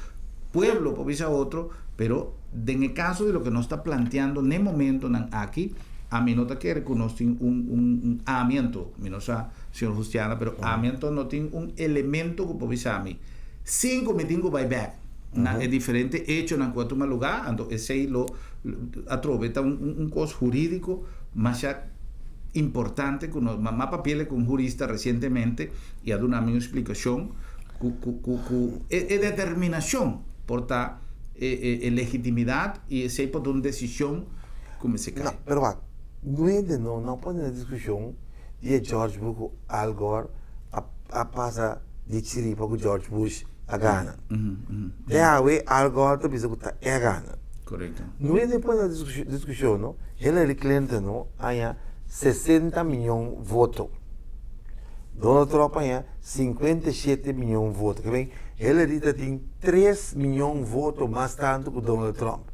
pueblo por bisa otro, pero den e caso di loke nos ta planteando n'e momentonan aki, ami no ta kere cu nos tin un un ami anto, mi no sa señor Justiana, pero ami anto no tin un elemento cu por bisa mi. Sin ku mi tin ku bai bèk na e diferente echonan ku a tuma lugá, anto esei lo atrobe ta un kos hurídiko masha importante ku nos m'a papi'el ku un hurista resientemente i a duna mi un splikashon ku ku ku ku e determinashon por ta e legitimidat i esei por ta un desishon ku mester kai. No, pero wak, nuende no no pone na diskushon di e George Bush ku Al Gore a pasa di chiripa ku George Bush a gana. Te awe Al Gore ta bisa ku ta e a gana. Korekto. No hende pone na diskushon no, Hillary Clinton no haña 60 miyon voto. Donald Trump haña 57 miyon voto. Ke men Hillary ta tin 3 miyon voto mas tantu ku Donald Trump.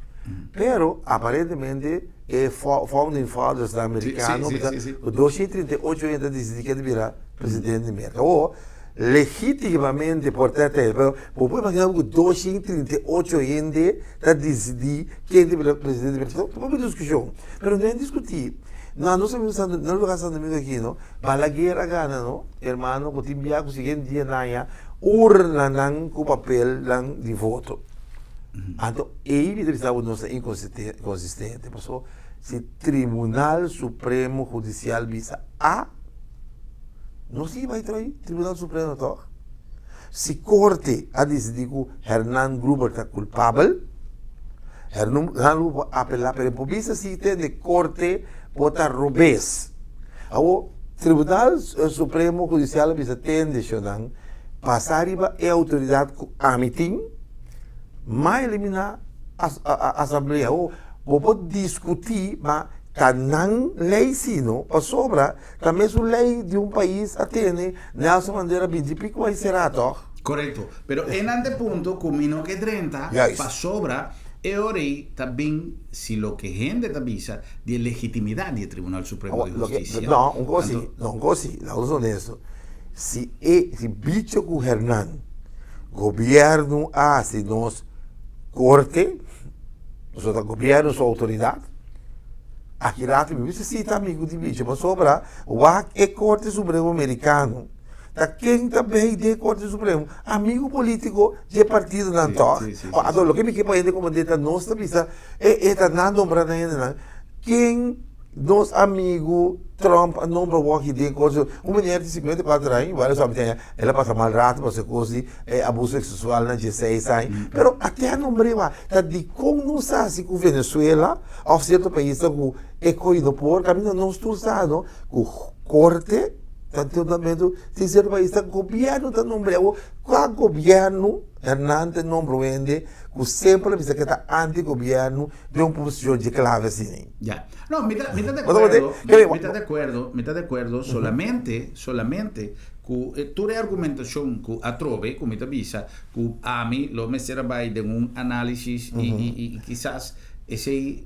Pero aparentemente e founding fathers nan merikano bisa ku 238 hende ta disidi ke ta bira presidente di Merka. Awor, legitimamente por ta te, pero bo por imagina bo ku 238 hende ta disidi ken ta bira presidente di Merka. Ta hopi diskushon, pero no a diskuti. Na nos amigo Santo, na lugar Santo Domingo aki no, Balaguer a gana no, hermano, ku tin bia ku siguiente dia nan haña urnanan ku papelnan di voto. Anto ei mi ta bisa bo nos ta inconsistente, pasobra. Si Tribunal Supremo Hudisial bisa A, no sigui bai tra'i Tribunal Supremo tòg. Si korte a disidí ku Hernan Gruber ta kulpabel, Hernan Gruber por apelá, pero e por bisa si tende korte por ta robes. Awor, Tribunal Supremo Hudisial a bisa tende shonnan pasa riba e outoridat ku ami tin, m'a eliminá asamblea. Awor, bo por diskutí, ma ta nan lei si no, pasobra Ta mesun ley di un pais a tene Nelson Mandela binti pico ay sera toch? Correcto. Pero e nan te punto cu mi no ke drenta pasobra e ora ey ta bin si loke hende ta bisa di e legitimidad di e Tribunal Supremo di Husticia. No, un cos si, no un cos si, laga nos honesto, si e si bicho cu Hernan gobierno a haci nos corte, pasobra ta gobierno su autoridad, Aki rato mi bisa si ta amigu di bichi pasobra wak e Korte Supremo Merikano ta ken ta bay den e Korte Supremo amigu politiko dje partidonan tòg. Anto loke mi ke pa hende komprende ta nos ta bisa e e ta nan nombra nan hendenan ken nos amigu Trump a nombra wòki den Korte Supremo un meneer di 54 aña igual esaki mi ta el a pasa mal rato pasobra e kos di e abuso seksual na dieseis aña pero ate a nombr'é wak ta dikon nos a hasi ku Venezuela Of cierto paisnan cu e coy no por caminda nos tur sa no cu corte ta tratamiento tin cierto paisnan gobierno ta nombra awor cua gobierno Hernan ta nombra un hende cu semper a bisa cu e ta anti gobierno den un posicion dje clave asina. Ya. No, mi ta mi ta de acuerdo, mi ta de acuerdo, mi ta de acuerdo solamente, solamente cu tur e argumentacion cu atrobe cu mi ta bisa cu ami lo mester a bay den un analisis y y y kisas Esei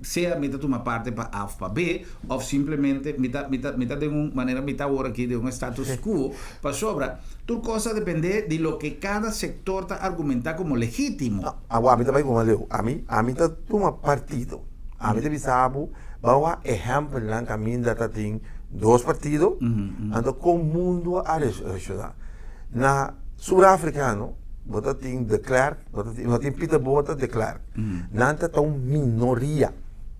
sea mi ta tuma parte pa A of pa B, of simplemente mi ta, mi ta, mi ta den un manera mi ta awor aki den un status quo, pasobra tur cos ta depende di loke cada sector ta argumenta como legitimo. Awor ami ta bai kuma leu, ami, ami ta tuma partido, ami ta bisa bo, bo wak ehempelnan kaminda ta tin dos partido, anto kon mundu a reacciona. Na Sur Africano bo ta tin De Klerk, Bo ta tin, no tin Pieter Botha de Klerk. Nan ta ta un minoria.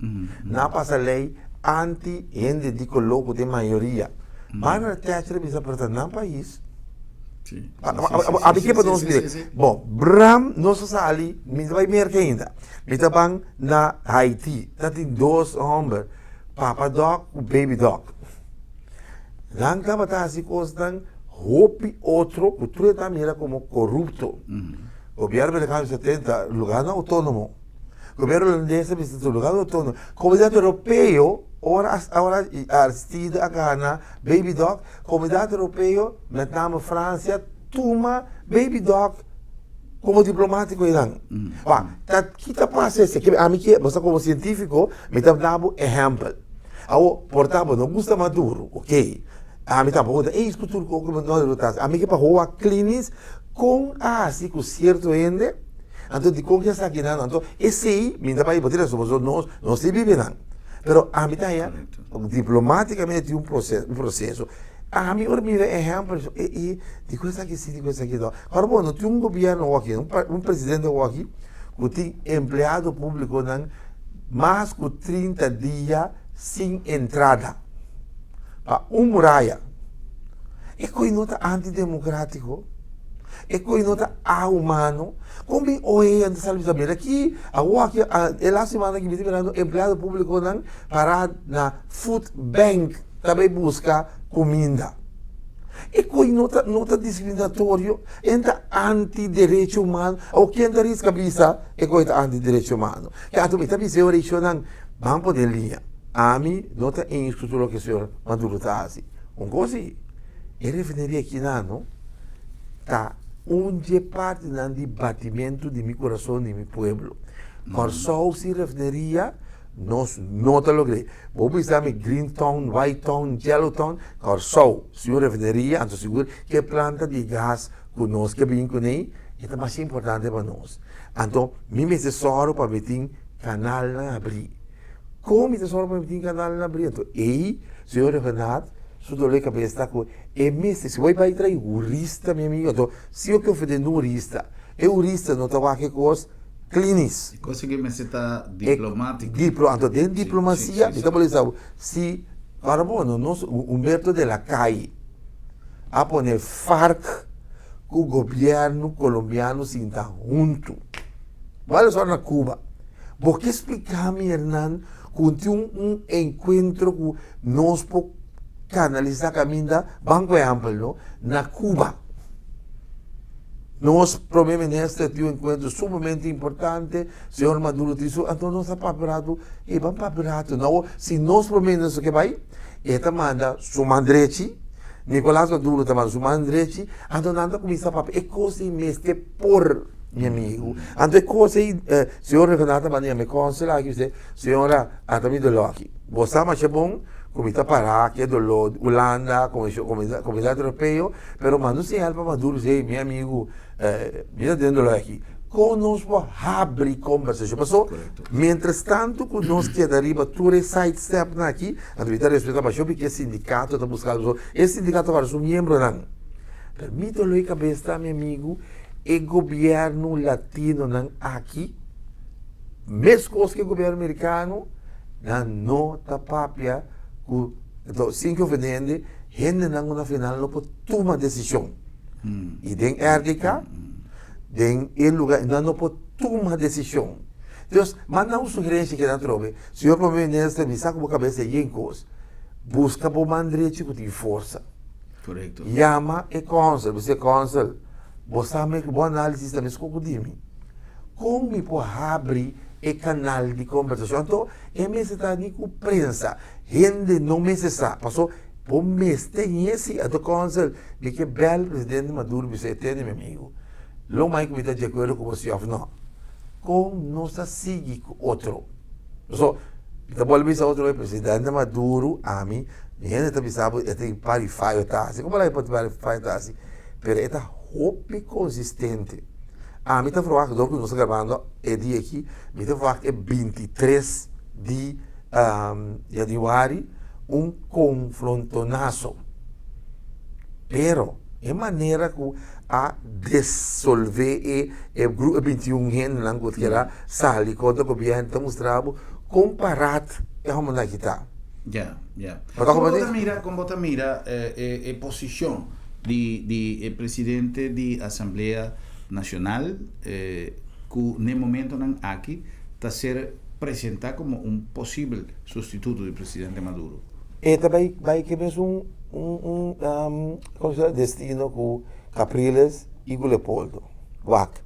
Nan a pasa lei anti hende di koló ku ta e mayoria. Margaret Thatcher a bisa pero ta nan pais. Abi ke pa nos mira. Bon, Bram nos a sali, mi ta bai Merka ainda. Mi ta ban na Haiti. Ta tin dos hòmber, Papa Doc ku Baby Doc. Nan tabata hasi kosnan hopi otro ku tur e ta mira komo korupto. Gobièrnu merikano bisa tenta lugarnan outónomo. Gobièrnu holandes a bisa lugarnan outónomo. Komunidat europeo ora ora Aristide a gana Baby Doc, komunidat europeo, met name Fransia, tuma Baby Doc komo diplomátiko einan. Wak, ta ki ta pasa esei? Ami ke, bo sa komo sientífiko mi ta da bo ehèmpel. Awor, por ta bo no gusta Maduro, ok. Ami tampoco ta eens cu tur cu Maduro ta haci. Ami ke pa hoa clinis con a haci cu cierto hende, anto dicon ke esaki nan, anto esey mi ta bay bo tin razon pasobra nos no si bibi nan. Pero ami ta haya diplomaticamente tin un proceso. Ami ora mira ehempel e e dicon esaki si dicon esaki no. Ora bo no tin un gobierno awor aki, un presidente awor aki cu tin empleado publiconan mas ku 30 dia sin entrada pa un muraya. E koi no ta antidemokratiko? E koi no ta ahumano? Kon bin OEA ta sali bisa mira aki awor aki e las semana aki mi ta mirando empleado publikonan para na food bank ta bai buska kuminda. E koi no ta no ta diskriminatorio? E ta anti derecho humano? Awor ken ta riska bisa e koi ta anti derecho humano? Tantu mi ta bisa e orishonnan, Ban pone liña. Ami no ta eens ku tur loke señor Maduro ta hasi. Un kos si, e refineria akinano ta un dje partinan di batimentu di mi kurason di mi pueblo. Kòrsou sin refineria nos no ta logr'é. Bo bisa mi green town, white town, yellow town, Kòrsou sin un refineria anto sigur ke planta di gas ku nos ke bin kuné e ta masha importante pa nos. Anto mi mester sòru pa mi tin kanalnan abrí. Kon mi ta sòru pa mi tin kanalnan abrí? Anto ei, señor Rhuggenaath su dolor di kabes ta ku e mester, si bo a bai trae hurista mi amigo, anto si bo ke ofende un hurista, e hurista no ta wak e kos. Klinis. E kos aki mester ta diplomátiko. Diplo, anto den diplomasia, mi ta por bisa bo, si, para bo, no, nos, Humberto de la Calle a pone FARC ku gobièrnu kolombiano sinta huntu. Bo a na Cuba. Bo ke splika mi, Hernan, ku tin un un enkuentro ku nos por kanalisá kaminda, ban ku ehèmpel, no, na Cuba. Nos prome minister tin un enkuentro sumamente importante, señor Maduro tin su, anto nos a papia rato, e ban papia rato, no, si nos prome minister ke bai, e ta manda su man drechi, Nicolas Maduro ta manda su man drechi, anto nan ta kuminsá papia, e kos ei mester por, mi amigu, anto e kos ei, señor regional ta manda yama e kònsel aki, bis'é, señora, ata mi doló aki, bo sa masha bon ku mi ta pará aki e doló di Hulanda, Komunidat Europeo, Pero manda un señal pa Maduro si, hey, mi amigu, mi ta den dolor aki. Kon nos por habri kombersashon? Paso, mientras tanto ku nos keda riba tur e side stepnan aki, anto mi ta respetá masha hopi ke sindikato ta buska algu. E sindikato ta para su miembronan. Pero mi dolor di kabes ta, mi amigu, e gobièrnu latinonan aki, meskos ku e gobièrnu merikano, nan no ta papia ku, sin ke ofende hende, Hendenan ku na final no por tuma desishon. I den RDK, den e luga, nan no por tuma desishon. Dios, manda un sugerensia kinan atrobe. Señor Prome Minister, mi sa ku bo kabes ta yen kos. Buska bo man drechi ku tin forsa. Korekto. Yama e kònsel, bisa e kònsel, bo sa mi ku bo análisis ta meskos ku di mi. Kon mi por habri e kanal di kombersashon? Anto e mester ta ni ku prensa. Hende no mester sa, paso bo mester ñe si. Anto kònsel, mi ke bèl presidente Maduro bisa e tende mi amigu, lo mai ku mi ta di akuerdo ku bo si òf no. Kon nos ta sigui ku otro? Paso mi ta bolbe bisa otro bes, presidente Maduro ami, mi hende ta bisa bo e tin par di fayo ta hasi, komo la e por tin par di fayo ta hasi? Pero e ta hopi konsistente. Ami ta verwagt dor ku nos ta grabando e dia aki, mi ta verwagt e 23 di januari un konfrontonaso. Pero e manera ku a desolve e e grupo e 21 hendenan ku keda sali kontra gobièrnu ta mustra bo kon parat e hòmbernan aki ta. Ya, ya. Kon bo ta mira, kon bo ta mira e e posishon di di e presidente di Asamblea Nashonal ku n'e momentonan aki ta ser presenta como un posibel sustituto di presidente Maduro. E ta bai bai ke mes un un un como se llama destino ku Capriles y ku Leopoldo. Wak,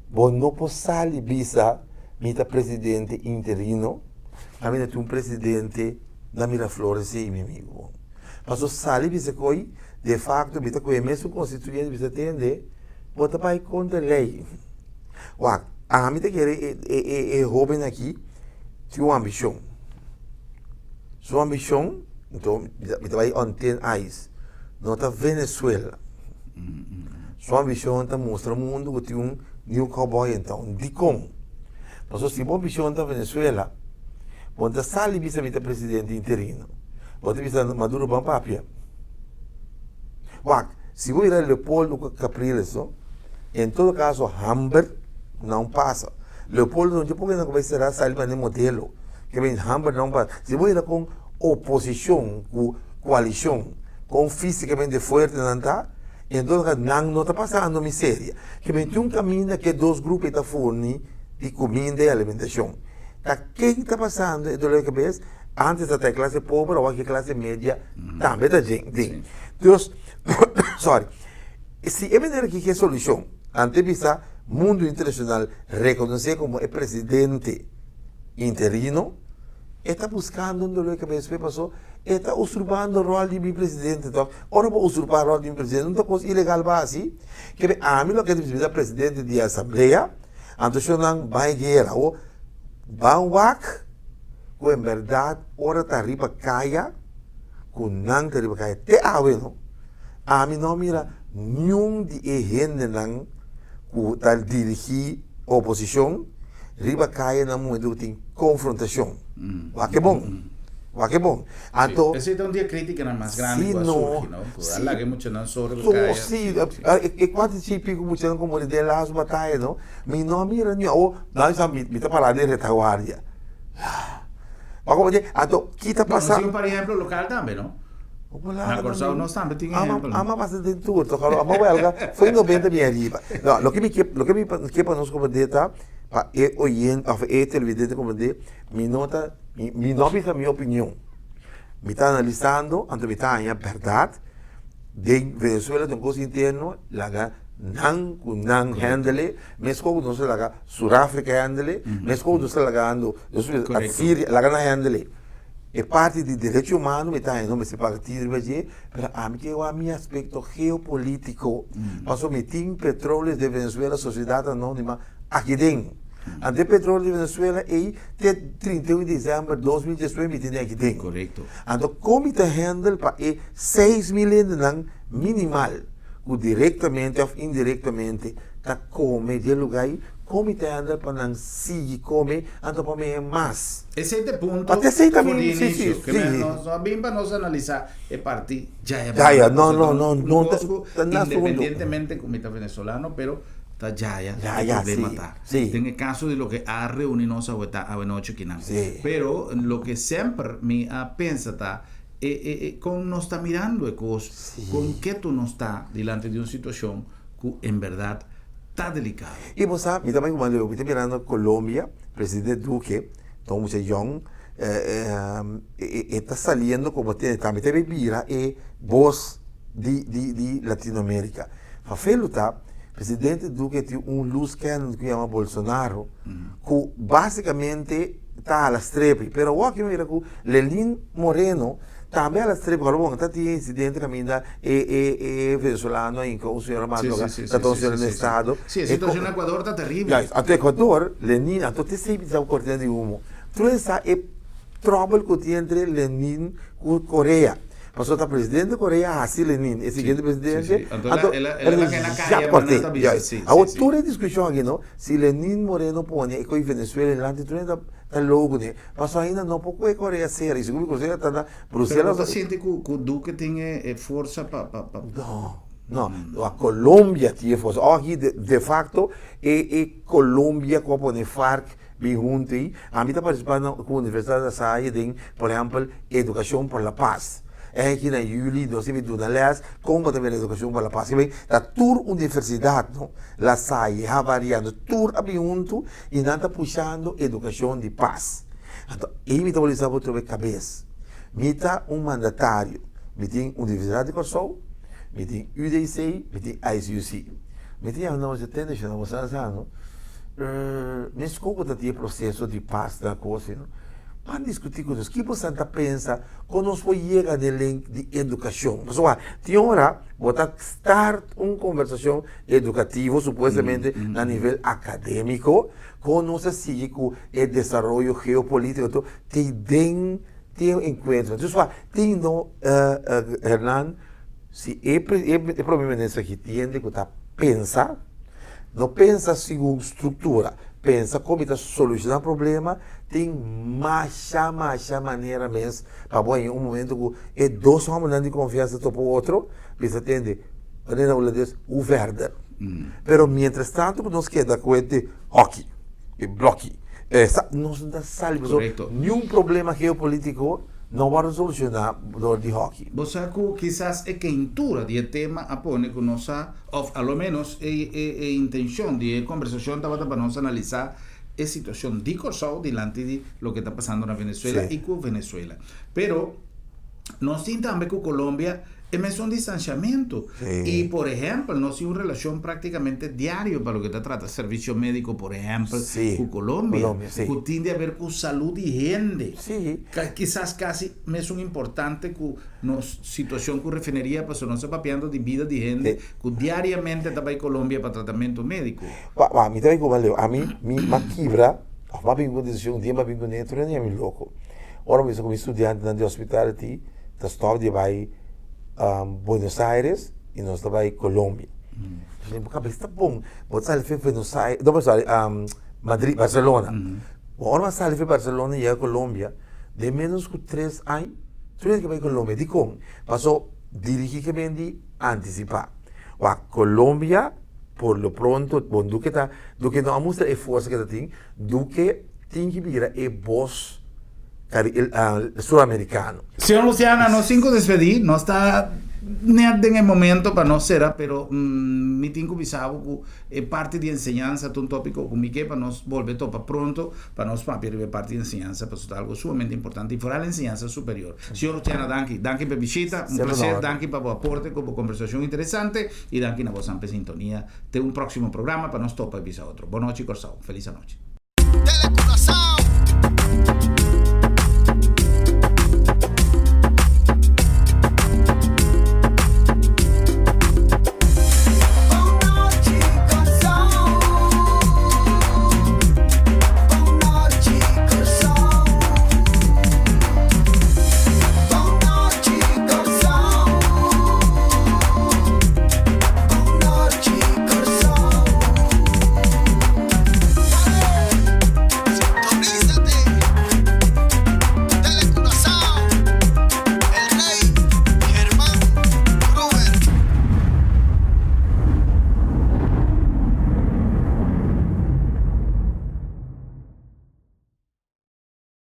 bo no por sali bisa mi ta presidente interino, ami ta tin un presidente na Miraflores si mi amigo. Paso sali bisa koy de facto mi ta kohe mesun constituyente bisa tende bo ta bai kontra ley. Wak, ami ta kere e e e hoben aki tin un ambishon. Su ambishon, nto mi ta bai on thin ice, no ta Venezuela. Su ambishon ta mustra mundu ku tin un new cowboy in town. Dikon? Pasobra si bo ambishon ta Venezuela, bo no ta sali bisa mi ta presidente interino. Bo ta bisa Maduro ban papia. Wak, si bo mira Leopoldo ku Capriles no, en todo kaso hamber nan pasa. Leopoldo no dje poko hende ku bai sera sali mane modelo, ke bin hamber nan pasa. Si bo mira kon oposishon ku koalishon, kon fisikamente fuerte nan ta, en todo kaso nan no ta pasando miseria. Ke bin tin un kaminda ke dos grupo ei ta furni di kuminda i alimentashon. Ta ken ta pasando e dolor di kabes? Antes ta ta e klase pober, awor e klase media tambe ta den. Den. Dus, sorry, si e manera aki ke solushon, ante bisa mundu internashonal rekonosé komo e presidente interino, e ta buskando un dolor di kabes p'e paso e ta usurpando ròl di mi presidente tòg. Ora bo usurpá ròl di mi presidente un ta kos ilegal bo hasi. Kebe ami loke ta bisa mi ta presidente di asamblea, anto shonnan bai guera. Awor ban wak. ku en bèrdat ora ta riba kaya ku nan ta riba kaya te awe no ami no a mira niun di e hendenan ku ta dirigí oposishon riba kaya na momentu ku tin konfrontashon wak e bon. Wak e bon. Anto. Sí, esei ta un di e krítikanan mas grandi ku a surgi, no? Ku a laga e muchanan soro ku kaya. Sí, e kuantu chi piku muchanan ku muri den las bataya, no? Mi no a mira ni awor, nan sa mi ta pará den retaguardia. Wak bo di, anto ki ta pasa? Nos tin un par ehemplo lokal tambe, no? Na Kòrsou nos tambe tin ehempel. Ama pasa den tur, ama wèlga foi 90 bin ariba. No, loke mi ke, loke mi ke pa nos komprendé ta, pa e oyente òf e televidente komprendé, Mi no ta, mi no bisa mi opinion. Mi ta analisando, anto mi ta haña bèrdat den Venezuela ta un kos interno, laga nan ku nan handle, meskos ku nos a laga Surafrika handle, meskos ku nos ta lagando Siria, laga nan handle. E parti di derecho humano mi ta haña no mester paga tiro riba dje, pero ami ke wak mi aspekto geopolitiko, pasobra mi tin petroleo den Venezuela, Sociedad Anonima aki den. Anto e petroleo di Venezuela ei te 31 di december 2019 mi tene aki den. Correcto. Anto kon mi ta handle pa e 6000 hendenan minimal ku direktamente of indirektamente ta kome di e luga ei, kon mi ta handle pa nan sigui kome anto pa mi mas? Esei ta e punto Anto esei ta for mi di si si inicio. Ke si. men nos no a bin pa nos analisa e parti djaya Djaya, banda, no pasobra no ta no un no ta kos ku ta na asuntu. independientemente ku mi ta venezolano pero Ta djaya Ya, e ya, problema sí, ta. sí. Den e kaso di loke a reuni nos awe ta awenochi akinan. Sí. Pero loke semper mi a pensa ta e e e kon nos ta mirando e kos, Sí. kon ketu nos ta dilanti di un situashon ku en bèrdat ta delikado. I bo sa, mi ta bai ku mas leu, mi ta mirando Colombia, presidente Duque, ta un mucha yòn, e e ta saliendo komo tene tambe ta bai bira e bos di di di Latinoamerica. Fafelu ta, presidente Duque tin un loose cannon ku yama Bolsonaro, ku básicamente ta hala strepi. Pero awor aki mira ku Lenin Moreno tambe hala strepi. Ora bon ta tin e incidente kaminda e e e venezolano a hinka un señora mas loka ta ta un señora den estado. Sí, e situacion na Ecuador ta terrible. Juist, anto Ecuador, Lenin, anto te esei bisa cortina di humo. Tur esa e trouble ku tin entre Lenin ku Korea. Pasobra ta presidente Korea hasi Lenin e siguiente presidente. Anto el a el a kaya ma nan ta bisa si. Awor tur e diskushon aki no, si Lenin Moreno pone e koe Venezuela dilanti tur hende ta loko kuné. Pasobra ainda no por koe Korea sera i segun mi Korea ta na Bruselas. Pero bo ta sinti ku Duque tin e forsa pa pa. No, no. Colombia tin e forsa. Awor aki de facto e Colombia ku a pone FARC Bin huntu ei, ami ta partisipá na ku Universidat La Salle den, por ehèmpel, Edukashon por la Pas. E aki na yüli nos tin bin duna lès kon bo ta mira Edukashon por la Pas. Kiba ta tur universidat, no? La Salle, Javariano, tur a bin huntu i nan ta pushando edukashon di pas. Anto ei mi ta wòrdu bisa bo trobe kabes. Mi ta un mandatario. Mi tin Universidat di Kòrsou, mi tin UDC, mi tin ICUC. Mi ta yama nos atende shona bo sa sa no mes ku ta tin e proseso di pas na kos no ban diskuti ku nos ki bo sa ta pensa kon nos por yega na e link di edukashon pasobra tin ora bo ta start un kombersashon edukativo supuestamente na nivel akademiko kon nos ta sigui ku e desaroyo geopolitiko to tin den tin enkuentro tin no Hernan. Si e e prome minister aki tin hende ku ta pensa, no pensa segun struktura, pensa kon mi ta solushoná problema, tin masha masha manera mes pa bo haña un momento ku e dos hòmbernan di konfiansa topa otro, bisa tende, manera na hulandes, hoe verder. Pero mientras tanto ku nos keda ku e hòki, e blòki, nos no ta sali pasobra niun problema geopolitiko no wòrdu solushoná dor di hòki. Bo sa ku kisas e keintura di e tema a pone ku nos a, òf a lo ménos e e intenshon di e kombersashon tabata pa nos analisá e situashon di Kòrsou dilanti di loke ta pasando na Venezuela i ku Venezuela. Pero nos tin tambe ku Colombia E mesun distanciamento. Y por ehempel nos tin un relacion practicamente diario pa loke ta trata servicio medico por ehempel cu Colombia, cu tin di haber cu salud di hende. Kisas casi mesun importante cu nos situacion cu refineria pasobra nos ta papiando di bida di hende cu diariamente ta bay Colombia pa tratamento medico. Wa, mi ta bay cu Leo, ami mi a kibra of mi a bin cu un decision, un dia mi a bin cu ne, tur hende a mi loco. Ora mi bisa cu mi studiantenan di hospitality, ta stop di bai Buenos Aires y nos ta bai Colombia. Mm. Bo cabeza ta bon. Bo sali fe Buenos Aires, no, sorry, Madrid, Barcelona. Mm. Bo ora sali fe Barcelona y llega Colombia. Den menos ku 3 aña, tur hende ke bai Colombia. Dikon? Paso dirigí ke men di antisipá. Wak, Colombia por lo pronto, bon Duque ta, Duque no a mustra e forsa ke ta tin, Duque tin ki bira e bos suramerikano. Señor Luciana, nos tin ku despedí, nos ta net den e momento pa nos sera, pero mi tin ku bisa bo ku e parti di enseñansa ta un tópiko ku mi ke pa nos bolbe topa pronto pa nos papia riba e parti di enseñansa pasobra ta algo sumamente importante i foral enseñansa superior. Señor Luciana, danki. Danki pa e bishita, un placer, danki pa bo aporte ku bo kombersashon interesante i danki na bo sampe sintonia. Te un próksimo programa pa nos topa i bisa otro. Bon nochi Kòrsou. Felis anochi. Tele Curaçao.